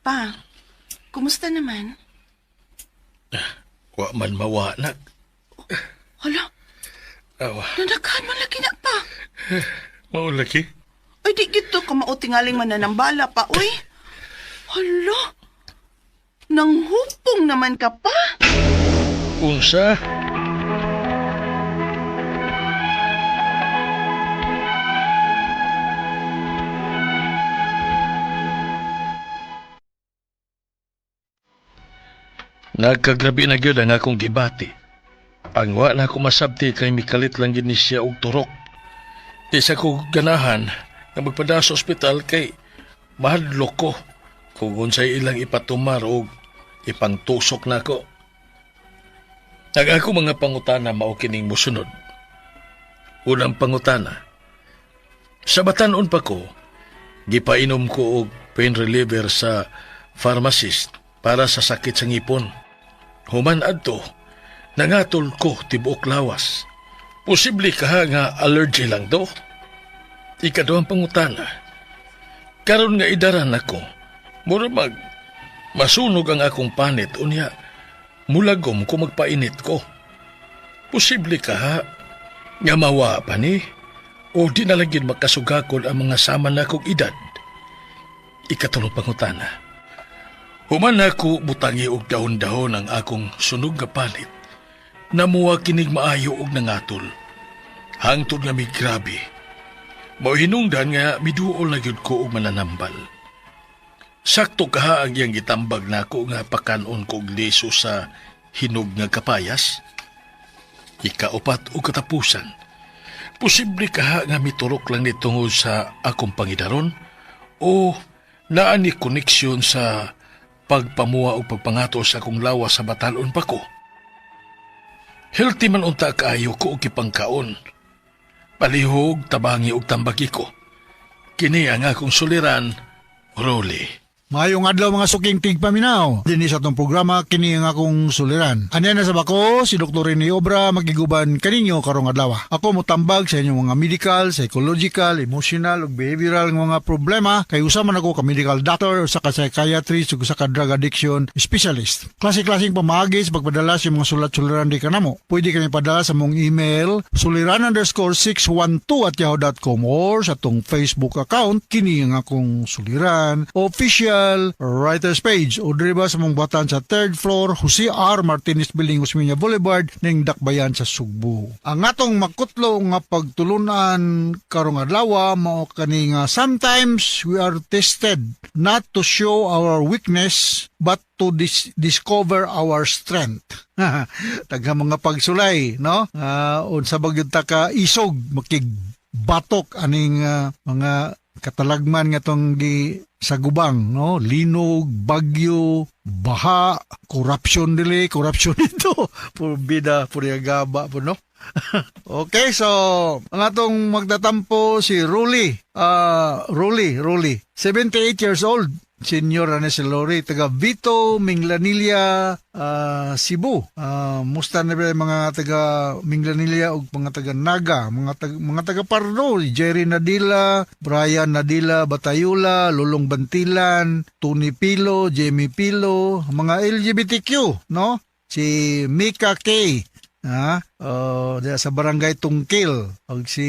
C: Pa, kumusta naman?
D: Wa man mawa, nak.
C: Hala,
D: Awa,
C: nanaghan man lagi na pa.
D: maulaki.
C: Ay, di gito, kamao tingaling mananambala pa, uy. Hala, nanghupong naman ka pa.
D: Unsa? Nagkagrabi na gyud ang akong gibati. Ang wa na ako masabti kay mikalit lang gyud ni siya og turok. Di sa ko ganahan nga magpada sa ospital kay mahadlok ko kung unsay ilang ipatumar og ipangtusok nako. Ang ako mga pangutana mao kining mosunod. Unang pangutana. Sa batan-on pa ko, gipainom ko og pain reliever sa pharmacist para sa sakit sa ngipon. Human adto, nangatol ko tibuok lawas. Posible ka nga allergy lang do. Ikaduhang pangutana. Karon nga idaran ako, mura mag masunog ang akong panit unya mulagom ko magpainit ko. Posible ka ha, nga mawa pa ni, o di na lang yun makasugakol ang mga sama na kong edad. Ikatulong pangutana. Human ako butangi og dahon-dahon ang akong sunog nga panit. Namuha kinig maayo og nangatol. Hangtod nga migrabe. Mao hinungdan nga miduol na gyud ko og mananambal. Sakto kaha ang iyang gitambag nako nga pakanon ko og liso sa hinog nga kapayas. Ikaupat o katapusan, posible kaha nga miturok lang ni tungod sa akong pangidaron o naa ni koneksyon sa pagpamuha o pagpangato sa akong lawas sa batalon pa ko. Healthy man unta kaayo ko og gipangkaon. Palihog, tabangi og tambagi ko. Kini ang akong suliran, Rolly.
N: Maayong adlaw, mga suking tigpaminaw. Dinhi sa atong programa, kini ang akong suliran. Anya na sa bako, si Dr. Rene Obra makiguban kaninyo karong adlaw. Ako motambag sa inyong mga medical, psychological, emotional ug behavioral nga mga problema kay usa man ako ka medical doctor, usa ka psychiatrist ug usa ka drug addiction specialist. Klase-klaseng pamaagi sa pagpadala sa mga sulat-suliran di kanamo. Pwede kami padala sa mong email suliran_612@yahoo.com or sa atong Facebook account, kini ang akong suliran official writers page, o diri ba sa mong batan sa third floor, Jose R. Martinez Building, Osmeña Boulevard, ning Dakbayan sa Sugbo. Ang atong makutlo nga pagtulunan karong adlaw mao kani nga sometimes we are tested not to show our weakness but to discover our strength. Daghang mga pagsulay, no? Unsa ba gyud ta ka isog makig batok aning mga katalagman nga tong gi sa gubang, no? Linog, bagyo, baha, corruption dili, corruption ito. Puro bida, puro gaba po, no? Okay, so ang atong magtatampo si Ruli. Ruli, Ruli. 78 years old. Senior na si Lori, taga Vito, Minglanilla, Cebu. Musta na ba mga taga Minglanilla ug mga taga Naga, mga taga Pardo, Jerry Nadila, Brian Nadila Batayula, Lulong Bantilan, Tony Pilo, Jamie Pilo, mga LGBTQ, no? Si Mika K. Ha? Sa Barangay Tungkil og si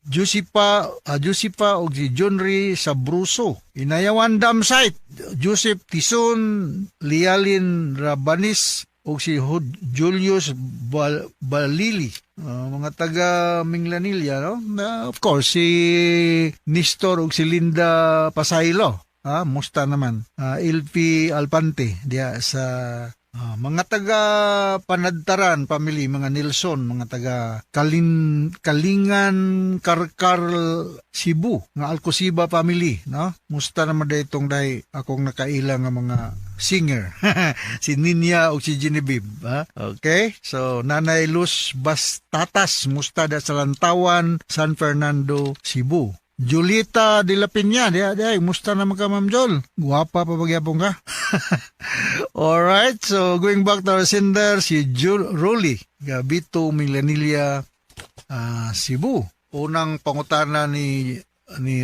N: Josipa, Josipa og si Johnry Sabruso. Inayawan Dam Site, Joseph Tison, Lialin Rabanis og si Julius Balili. Mga taga Minglanilla, no? Of course, si Nestor og si Linda Pasaylo. Musta naman. LP Alpante diya sa mga taga Panadtaran family, mga Nelson, mga taga Kalingan Karkar Cebu, nga Alcosiba family, no? Musta naman itong dahi akong nakaila nga mga singer. Si Ninya o si Genevieve. Ha? Okay? So, Nanay Luz Bastatas, musta da sa Lantawan, San Fernando, Cebu. Julieta de la Peña, diya, diya, musta naman ka, Ma'am Jol? Guwapa pa pagyapon ka? Alright, so going back to our sender, si Jul Rolly, Gabito, Minglanilla, Cebu. Unang pangutana ni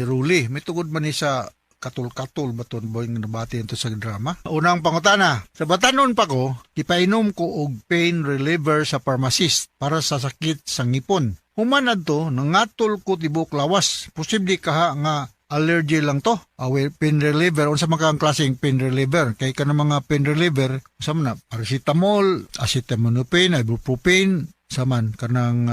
N: Ruli, may tugod man ni sa katul-katul ba to ba yung nabati ito sa drama? Unang pangutana, sa batanon pa ko, ipainom ko og pain reliever sa pharmacist para sa sakit sa ngipon. Human adto, nangatol ko tibok lawas. Posible kaha nga allergy lang to? Awe, pain reliever, unsa man ka ang klaseng pain reliever? Kay ka mga pain reliever, unsa man na, paracetamol, acetaminophen, ibuprofen, saman kanang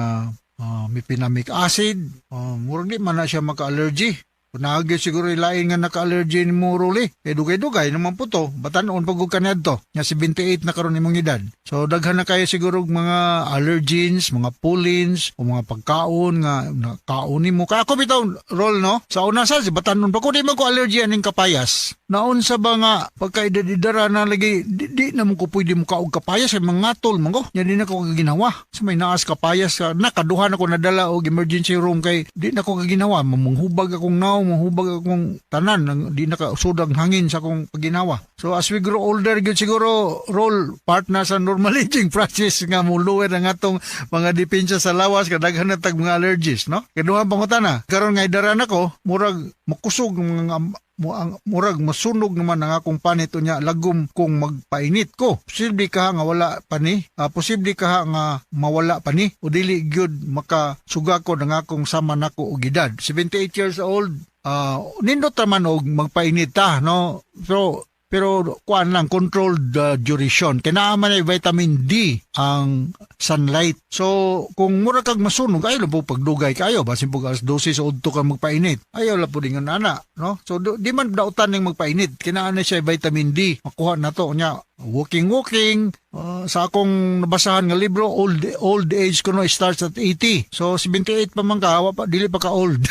N: mefenamic acid, murag di man na siya maka-allergy. Kung naagi siguro ilain nga naka-allergy ni mo, Ruli. Kay dugay-dugay naman po to. Batanon pag ka niadto. Nga 78 na karon imong edad. So daghan na kayo siguro og mga allergens, mga pollens, o mga pagkaon nga nakaon nimo. Kaya ako bitaw roll, no. Sa una sa si batanon pa ko, di man ko allergy aning kapayas. Naunsa ba nga pagkaedad-edara na lagi di na mo ko pwede mo kaog kapayas kay mangatol man ko. Nya di na ko ginawa. Sa may naas kapayas ka nakaduha na ko nadala og emergency room kay di na ko ginawa. Manghubag akong naong, manghubag akong tanan, nang di na ka sudang hangin sa akong paginawa. So as we grow older gyud siguro roll part na sa normal aging process nga mo lower ang atong mga depensa sa lawas, kadaghan na tag mga allergies, no? Kaduhang pangutana, karon nga idaran ako, murag makusog mga mo ang murag masunog naman ang akong panit unya lagom kung magpainit ko. Posible ka nga wala pa ni, posible ka nga mawala pa ni o dili gyud makasuga ko ng akong sama nako og edad? 78 years old, nindot raman og magpainit ta, no? So pero kuan lang, controlled duration kay naa man ay vitamin D ang sunlight. So kung mura kag masunog, ayo lang po pagdugay kayo, basin po alas 12 sa udto ka magpainit, ayaw lang po dingon ana, no? So di man dautan ning magpainit, kinaan na siya vitamin D makuha na to nya. Walking, walking. Sa akong nabasahan nga libro, old age kuno starts at 80. So 78 pa man ka, wa pa, dili pa ka old.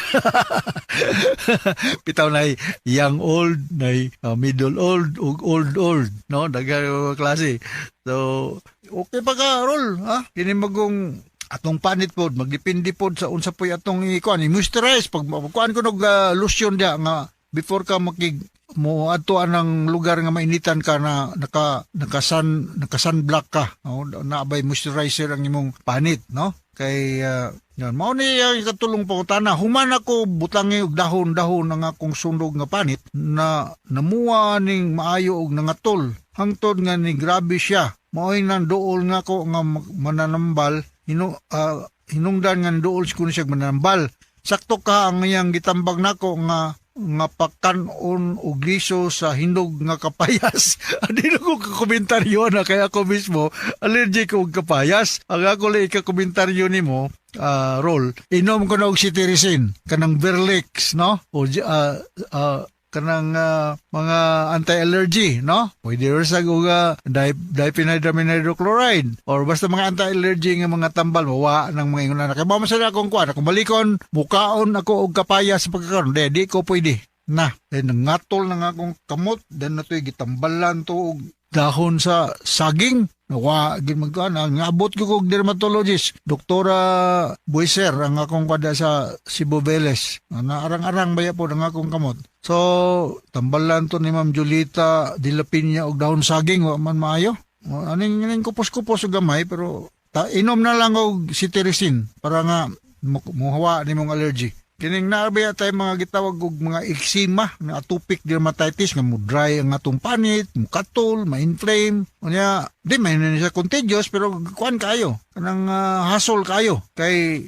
N: Bitaw na young old, na middle old, ug old old, no? Daghan klase. So okay pa ka roll, ha? Kini magong atong panit pod, magdepende pod sa unsa poy atong ikuan, i-moisturize pag kuan ko nog lotion dia nga before ka makig mo adto anang lugar nga mainitan ka na naka sunblock ka, no? Naabay moisturizer ang imong panit, no? Kay yan mao ni ang ikatulong pangutana. Human ako butangi og dahon-dahon ang akong sunog nga panit na namuha ning maayo og nangatol hangtod nga ni grabe siya. Maoy nang duol nga ko nga mananambal, hinungdan nga duol ko ni siya mananambal. Sakto ka ang iyang gitambag nako nga pakan-on og liso sa hinog nga kapayas. Adi na ko kakomentaryo na kaya ako mismo allergic og kapayas. Ang ako lang ikakomentaryo nimo, Rol, inom ko na og cetirizine, kanang Verlex, no? O kanang mga anti-allergy, no? Pwede rin sa og diphenhydramine hydrochloride or basta mga anti-allergy nga mga tambal, mawa ng mga ingon na. Kaya ba masaya akong kuan, akong balikon, mukaon ako og kapaya sa pagkakaroon. Di ko pwede. Na, then nangatol na nga akong kamot, then na to'y gitambalan to og dahon sa saging. Nawa, gid magkuan, ngabot ko og dermatologist, Doktora Buiser, ang akong kada sa Cebu Veles. Naarang-arang baya po ang akong kamot. So, tambalan to ni Ma'am Julita de la Piña og dahon saging, wa man maayo. Aning kupos-kupos og gamay, pero inom na lang og cetirizine para nga muhawa nimong allergy. Kining naabaya tayo mga gitawag og mga eczema, nga atopic dermatitis, nga mo dry ang atong panit, mo katol, ma-inflame. Unya, di man ni siya contagious, pero kuan kayo, kanang hasol kayo. Kay,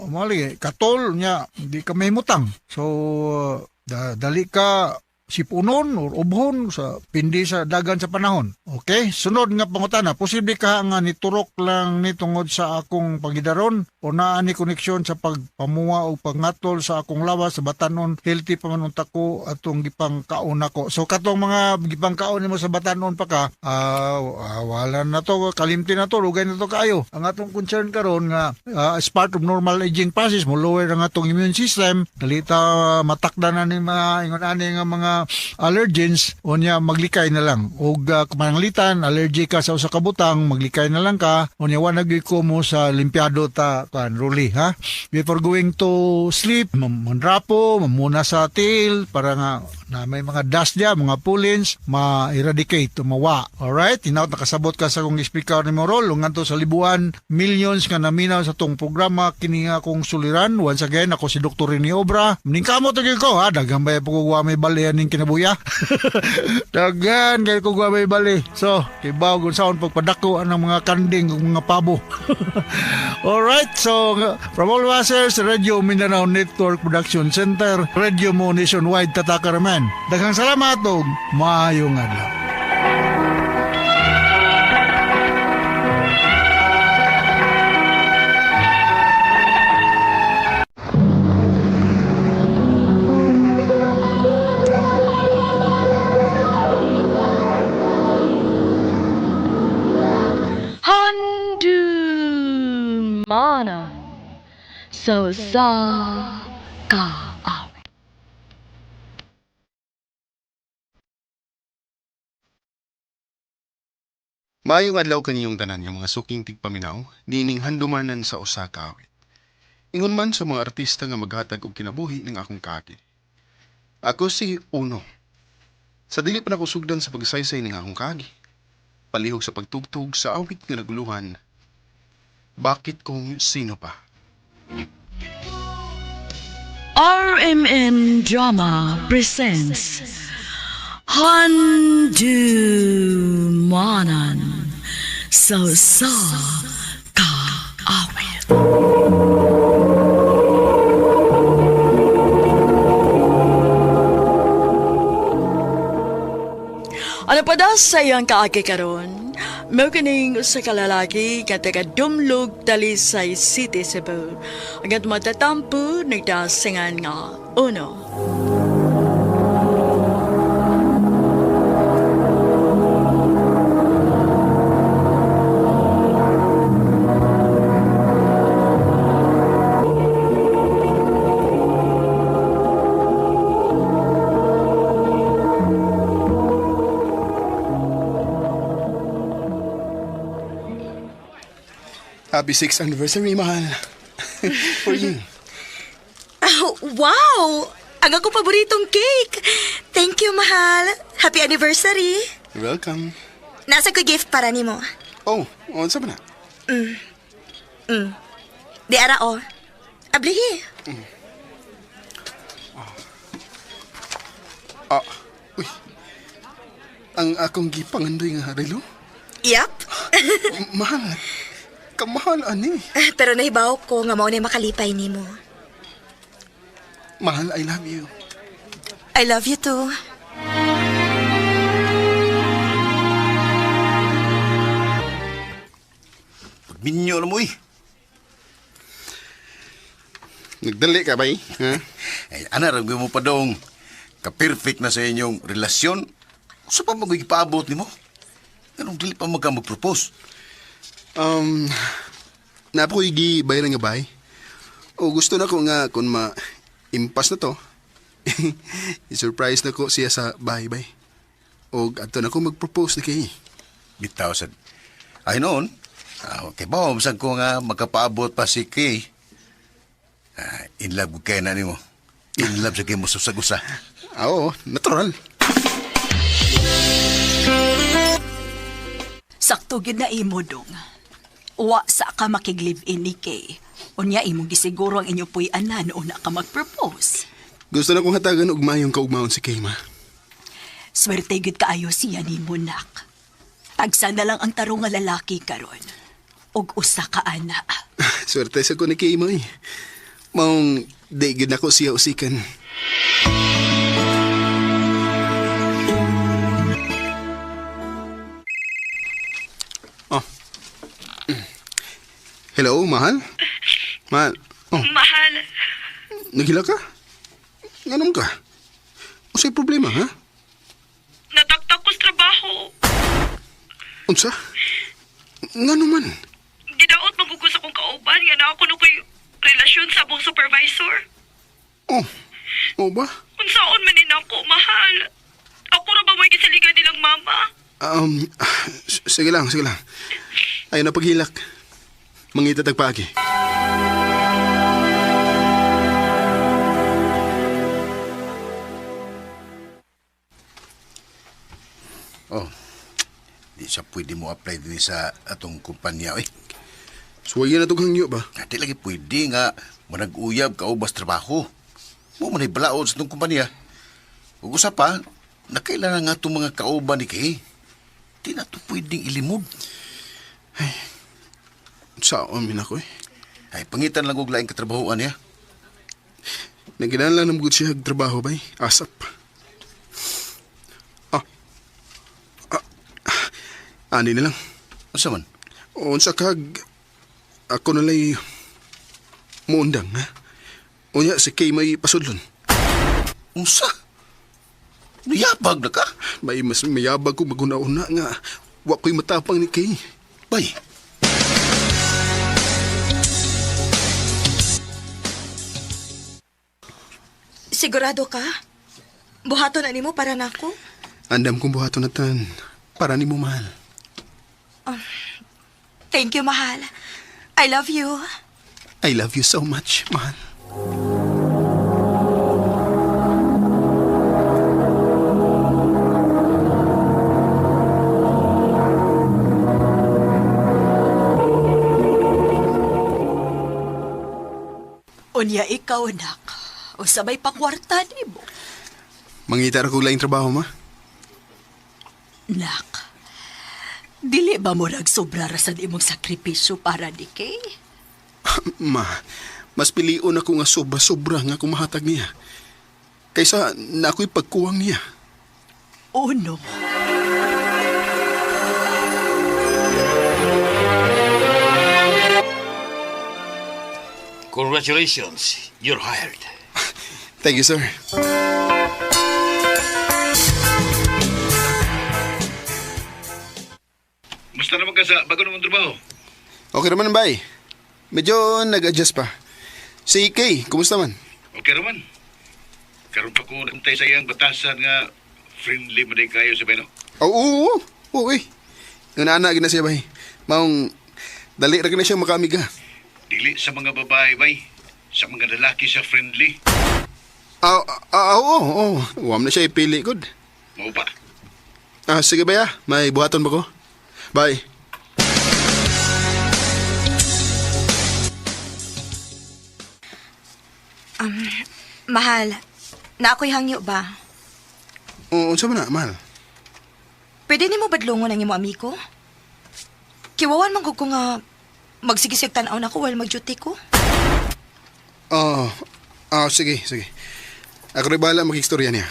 N: mali, katol, unya, di ka may mutang. So, dali ka sipunon or ubhon sa pindi sa dagan sa panahon. Okay, sunod nga pangutana, posible ka nga niturok lang ni tungod sa akong pagidaron o naa ni koneksyon sa pagpamuwa o pagngatol sa akong lawas sa batanon, healthy pa man unta ko atong gipangkaon nako. So katong mga gipangkaon nimo sa batanon pa ka, wala na to, kalimti na to, lugay na to kaayo. Ang atong concern karon nga as part of normal aging process, mo lower ang atong immune system, dalita matakda na ni mga ingon ani nga mga allergens, o niya maglikay na lang. Og kamanglitan, allergic ka sa usa ka butang, maglikay na lang ka, o niya wa nagyoy mo sa limpiado ta kan ruli, ha? Before going to sleep, manrapo, mamuna sa tail para nga na may mga dust dia, mga pollens, ma-eradicate, mawa. Alright? Hinaut nakasabot ka sa kong speaker ni Morol, ngadto sa libuan, millions nga naminaw sa tong programa kini nga akong suliran. Once again, ako si Dr. Rene Obra. Maningkamot gyud ko, ha? Daghang bay po ko may bali ning kinabuya. Daghan kay ko may bali. So, kibaw kung saon pagpadako ang mga kanding ug mga pabo. Alright, so from all of us here sa Radio Mindanao Network Production Center, Radio Mo Nationwide, Tatakaraman. Daghang salamat ug maayong adlaw.
L: Handumanan sa usa ka awit.
O: Maayong adlaw kaniyong tanan nga mga suking tigpaminaw, niining handumanan sa usa ka awit. Ingon man sa mga artista nga maghatag og kinabuhi ng akong kaagi. Ako si Uno. Sa dili pa nako sugdan sa pagsaysay ning akong kaagi. Palihog sa pagtugtog sa awit nga naguluhan. Bakit kung sino pa?
L: RMN Drama presents Handumanan sa usa ka awit. Ano pa daw sa iyang kaagi karon? Mao kining usa ka lalaki nga taga Dumlog, Talisay City, Cebu. Ang atong matatampo nagdasingan nga Uno.
O: Happy 6th anniversary, mahal. For you.
P: Oh, wow! Ang akong paboritong cake! Thank you, mahal. Happy anniversary.
O: You're welcome.
P: Nasa ko gift para nimo.
O: Oh, unsa ba na?
P: Di ara oh. Ablihi.
O: Ah, uy. Ang akong gipangandoy nga relo?
P: Yep.
O: Mahal. Kamahal ani.
P: Pero nahibaw ko nga mao na makalipay nimo.
O: Mahal, I love you.
P: I love you too.
Q: Pagminyo na mo eh.
O: Nagdali ka ba eh? Ha?
Q: Ay, ana, ramgay mo pa dong. Ka-perfect na sa inyong relasyon. Sa pa mag-ipaabot ni mo? Anong dili pa magka mag-propose?
O: Napo ko'y gibayaran nga bay. O gusto na ko nga kung ma-impas na to, i-surprise na ko siya sa bahay bay. O adto na ko mag-propose ni kay.
Q: Bitaw sad. Ay noon, okay ba, masag ko nga magkapaabot pa si Kay. In love ko kay na nimo. In love sa kay mo sa usa.
O: Oo, natural.
R: Sakto gyud na imo dong. Wa sa ka makig-live-in ni Kay. Unya imong gisiguro ang inyong puy-anan una ka mag-propose.
O: Gusto na kong hatagan og mayong kaugmaon si Kay, ma.
R: Swerte gyud kaayo siya nimo nak. Tagsa na lang ang tarong nga lalaki karon. Og usa ka ana.
O: Swerte sa ko ni Kay mo eh. Maong di gyud nako siya usikan. Oh. Hello, mahal? Mahal. Oh,
H: Mahal,
O: naghila ka? Nganong ka? Unsay problema, ha?
H: nataktak ko sa trabaho.
O: Unsa? Ngano man?
H: Gidaot magugos akong kauban nga na ako na ko'y relasyon sa among supervisor.
O: Oh, oh ba?
H: Unsaon man ni nako, mahal. Ako ra ba mo'y gisaligan nilang mama?
O: Sige lang, sige lang. Ayaw na paghilak. Mangita tagpaagi.
Q: Oh, di siya pwede mo apply din sa atong kumpanya, eh.
O: Suwayan na itong hangyo ba?
Q: Di lagi pwede nga manag-uyab ka ubas trabaho. Mo man balaod sa itong kumpanya. Ug usa pa, nakailangan nga itong mga kauban ni Kay. Di na ito pwedeng ilimod.
O: Saan min ako eh?
Q: Ay, pangitan lang og laing katrabahoan niya.
O: Nagkinahanglan lang gud siya og trabaho bay. Asap. Ani na lang.
Q: Unsa man?
O: Unsa kag ako nalay muundang ha? Unya si Kay may pasudlon.
Q: Unsa? Niyabag na ka?
O: May mas mayabag ko maguna-una nga wa ko'y matapang ni Kay.
Q: Bay.
P: Sigurado ka? Buhaton na nimo para nako?
O: Andam kong buhaton na tan. Para nimo mahal.
P: Thank you, mahal. I love you.
O: I love you so much, mahal.
R: Unya ikaw nak. Usa may pakwarta nimo.
O: Mangita ra kog laing trabaho, ma.
R: Nak. Dili ba mo nagsobra ra sad imong sakripisyo para ni Kay?
O: Ma, mas pilion ako nga sobra-sobra nga akong mahatag niya. Kaysa na ako'y pagkuwang niya.
R: Oh no.
M: Congratulations, you're hired.
O: Thank you, sir.
D: Basta naman ka sa bago naman trabaho.
O: Okay naman, bay. Medyo nag-adjust pa. Si Kay, kumusta man?
D: Okay naman. Karon pa ko nagtay sa iyang batasan nga friendly man day kayo sa Beno.
O: Oo, oo, oo. Oo, eh. Nga na gina siya, bay. Maong Dali ra na siya makaamiga.
M: Dili sa mga babae, bay. Sa mga lalaki siya friendly.
O: Oo, oo. Wam na siya ipili, good.
M: Mao ba?
O: Sige ba ya? May buhaton ba ko? Bye.
P: Mahal, na ako'y hangyo ba?
O: Oo, unsa man na, mahal?
P: Pwede nimo badlongon ang imo amigo? Kiwawan man gud ko nga magsigisig tan-aw na ko while mag-duty ko.
O: Sige, sige. Ako rin bahala mag-istorya niya.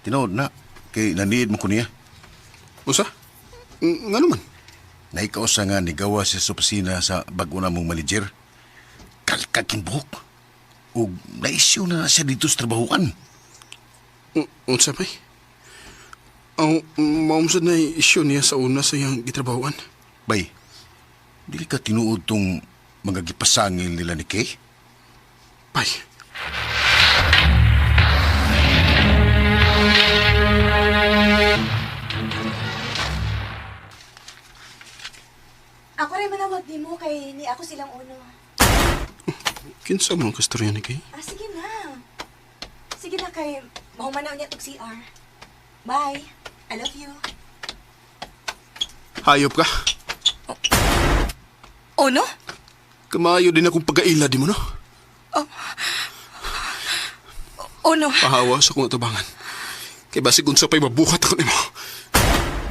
Q: Tinuod na, kay naniid mo ko niya.
O: Usa? Nga naman?
Q: Naikausa nga nigawa siya sa opisina sa bago na mong manager. Kalkag yung buhok. Ug naisyu na siya dito sa trabahuan.
O: Unsa pa'y? Ang maumsad na isyu niya sa una sa iyang gitrabahuan.
Q: Bay, dili ka tinuod tong mga gipasangil nila ni Kay?
O: Bay.
P: Ako rin manawag nimo kay ni ako silang uno.
O: Kinsa mo ang kastorya ni Kay?
P: Sige na. Sige na kay mahuman na unya tog CR. Bye. I love you.
O: Hayop ka.
P: Ono?
O: Kamayo din akong pagkaila di mo, no?
P: Ono?
O: Pahawa sa akong atubangan. Kay basig unsa pa'y mabuhat ako nimo.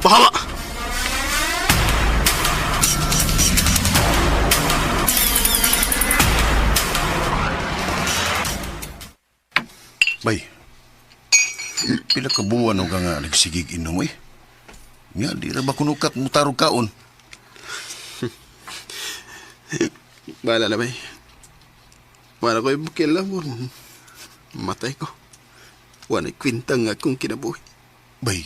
O: Pahawa!
Q: Bay, pila ka buwan ka nga nagsigig inom eh. Nga, di ra ba kunukat mo tarog kaon?
O: Bahala na, bay. Wala ko'y bukila mo. Matay ko. Wala kwinta nga akong kinabuhi.
Q: Bay,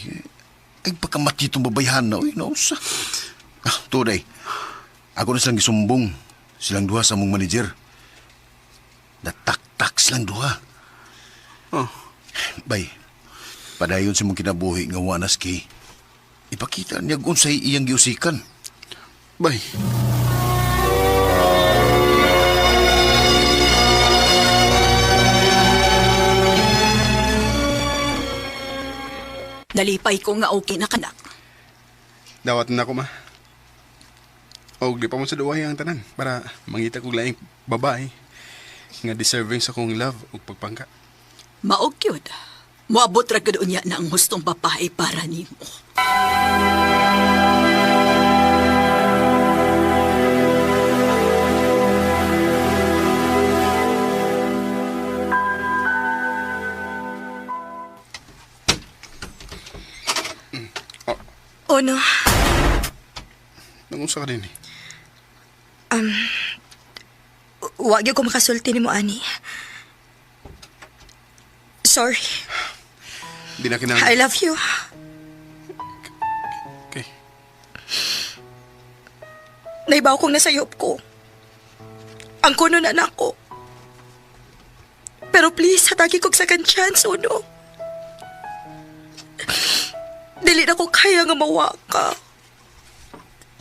Q: ay pagkamati itong babayhan na, uy, nausa. Tuday, ako na silang gisumbong. Silang duha sa mong manager. Nataktak silang duha.
O: Oh.
Q: Bay, padayon sa mong kinabuhi nga wanas kay. Ipakita niya kung sa'y iyang giusikan.
O: Bay.
R: Nalipay ko nga okay na kanak.
O: Dawat na ako, ma. O, di pa mo sa duwahi ang tanan para mangita kog laing babae nga deserving sa kong love ug pagpangka.
R: Maog gyud. Moabot ra gud unya na ang hustong babae para nimo.
P: Ono?
O: Nangunsa ka din eh.
P: Wa gyud ko makasulti nimo ani. Sorry.
O: Di na kinahanglan.
P: I love you.
O: Okay.
P: Naibaw kong nasayop ko. Ang kuno na nako. Pero please, hatagi kog second chance, Uno. Dili na ko kaya nga mawa ka.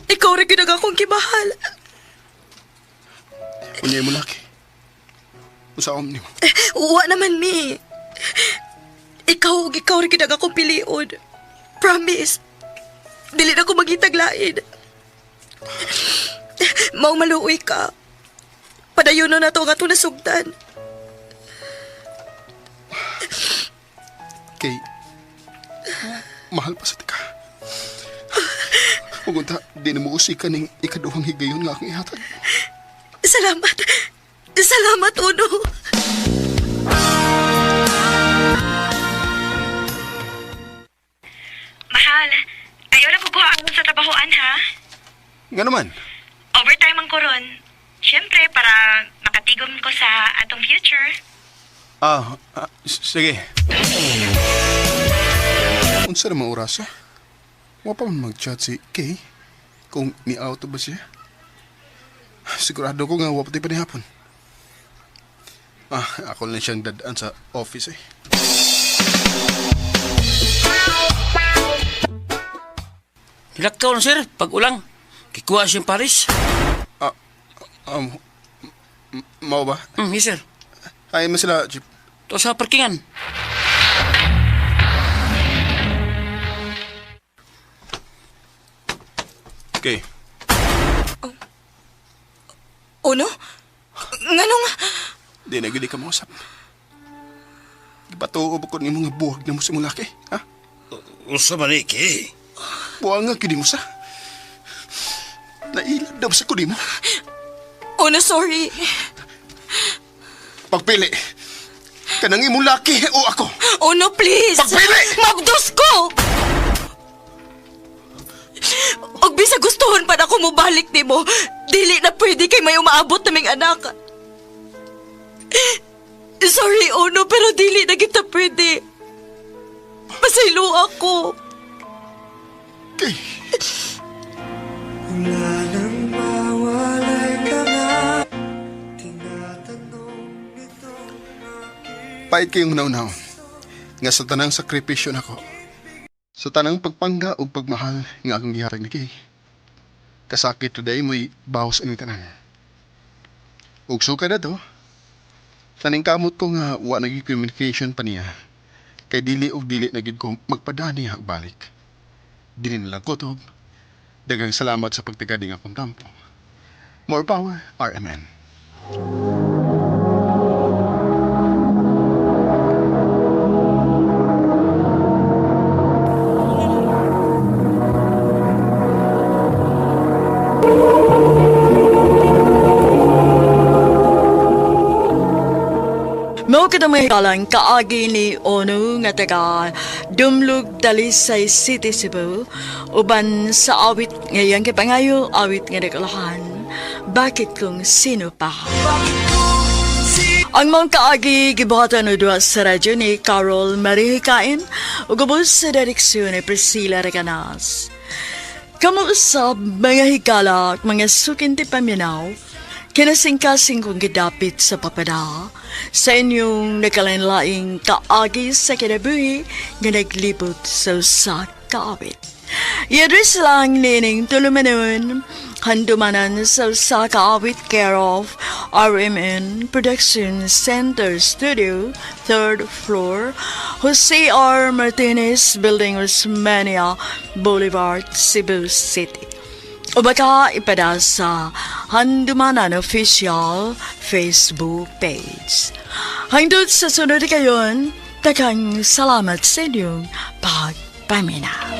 P: Ikaw rin gyud ang akong gimahal.
O: Unya mo laki. Usa nimo.
P: Uwa naman mi. Ikaw ug ikaw rin gyud ang akong pilion. Promise. Dili na ko magitaglain. Mao maluoy ka. Padayon na nato ang atong nasugdan.
O: Kay mahal pa sa tika. Ug unta, di na mo usikan ning ikaduhang higayon nga akong ihatag.
P: Salamat. Salamat, Uno. Mahal, ayaw na kukuha sa trabahoan, ha?
O: Nga naman.
P: Overtime ang koron. Siyempre, para makatigom ko sa atong future.
O: Sige. Unsa naman oras, ah? Wa pa man mag-chat si Kay kung ni-auto ba siya. Sigurado ko nga wa pa pa ni hapon. Ako lang siyang dadaan sa office eh.
E: Hilakaw na, sir. Pag ulang. Kikuha siyang Paris.
O: Mao ba?
E: Yes, sir.
O: Ay, man sila, Chief.
E: To sa parkingan.
O: Okay.
P: Uno? Nganong?
O: Di na gudi ka mausap. Gipatuo ba ko ni mga buwag na mo sa imong laki? Ha?
M: Usa man ni, Kay.
O: Buwag nga gudi mo sa. Nailab daw sa kudi mo.
P: Uno, sorry.
O: Pagpili. Kanang imong laki o ako.
P: Uno, please.
O: Pagpili!
P: Mabdos ko! Og bisa gustuhon pa na ako mobalik nimo, dili na pwede kay may umaabot naming anak. Sorry, Uno, pero dili na kita pwede. Pasaylo ako.
J: Wala nang mawalay ka nga.
O: Pait kayong naunaw. Nga sa tanang sakripisyo nako. Sa tanang pagpangga o pagmahal nga akong gihatag ni Kay. Kasakit today mo'y bawas ang tanan. Ug suka na to. Taning kamot ko nga wa nagi communication pa niya. Kay dili og dili na gid ko magpadani og balik. Dili na lang ko to. Daghang salamat sa pagtigadi nga akong tampo. More power, RMN.
L: Mao kadtong mga hikalang kaagi ni Ono nga taga Dumlog, Talisay City, Cebu, uban sa awit ngayang kipangayo, awit nga nagulahan, Bakit Kung Sino Pa. Ang mga kaagi gibuhatan o duha sa radyo ni Carol Marie Hikain ug ubos sa direksyon ni Priscilla Recanas. Kamo usab mga higalak, mga sukinti paminaw, kinasingkasing kong gidapit sa papada sa inyong nakalain-laing kaagi sa kinabuhi nga naglibot sa usa ka awit. I-address lang nining tulumanon, handumanan sa usa ka awit, care of RMN Production Center Studio, 3rd floor, Jose R. Martinez Building, Osmeña Boulevard, Cebu City. O baka ipada sa Handumanan Official Facebook page. Hangtod sa sunod kayon, daghang salamat sa inyong pagpamina.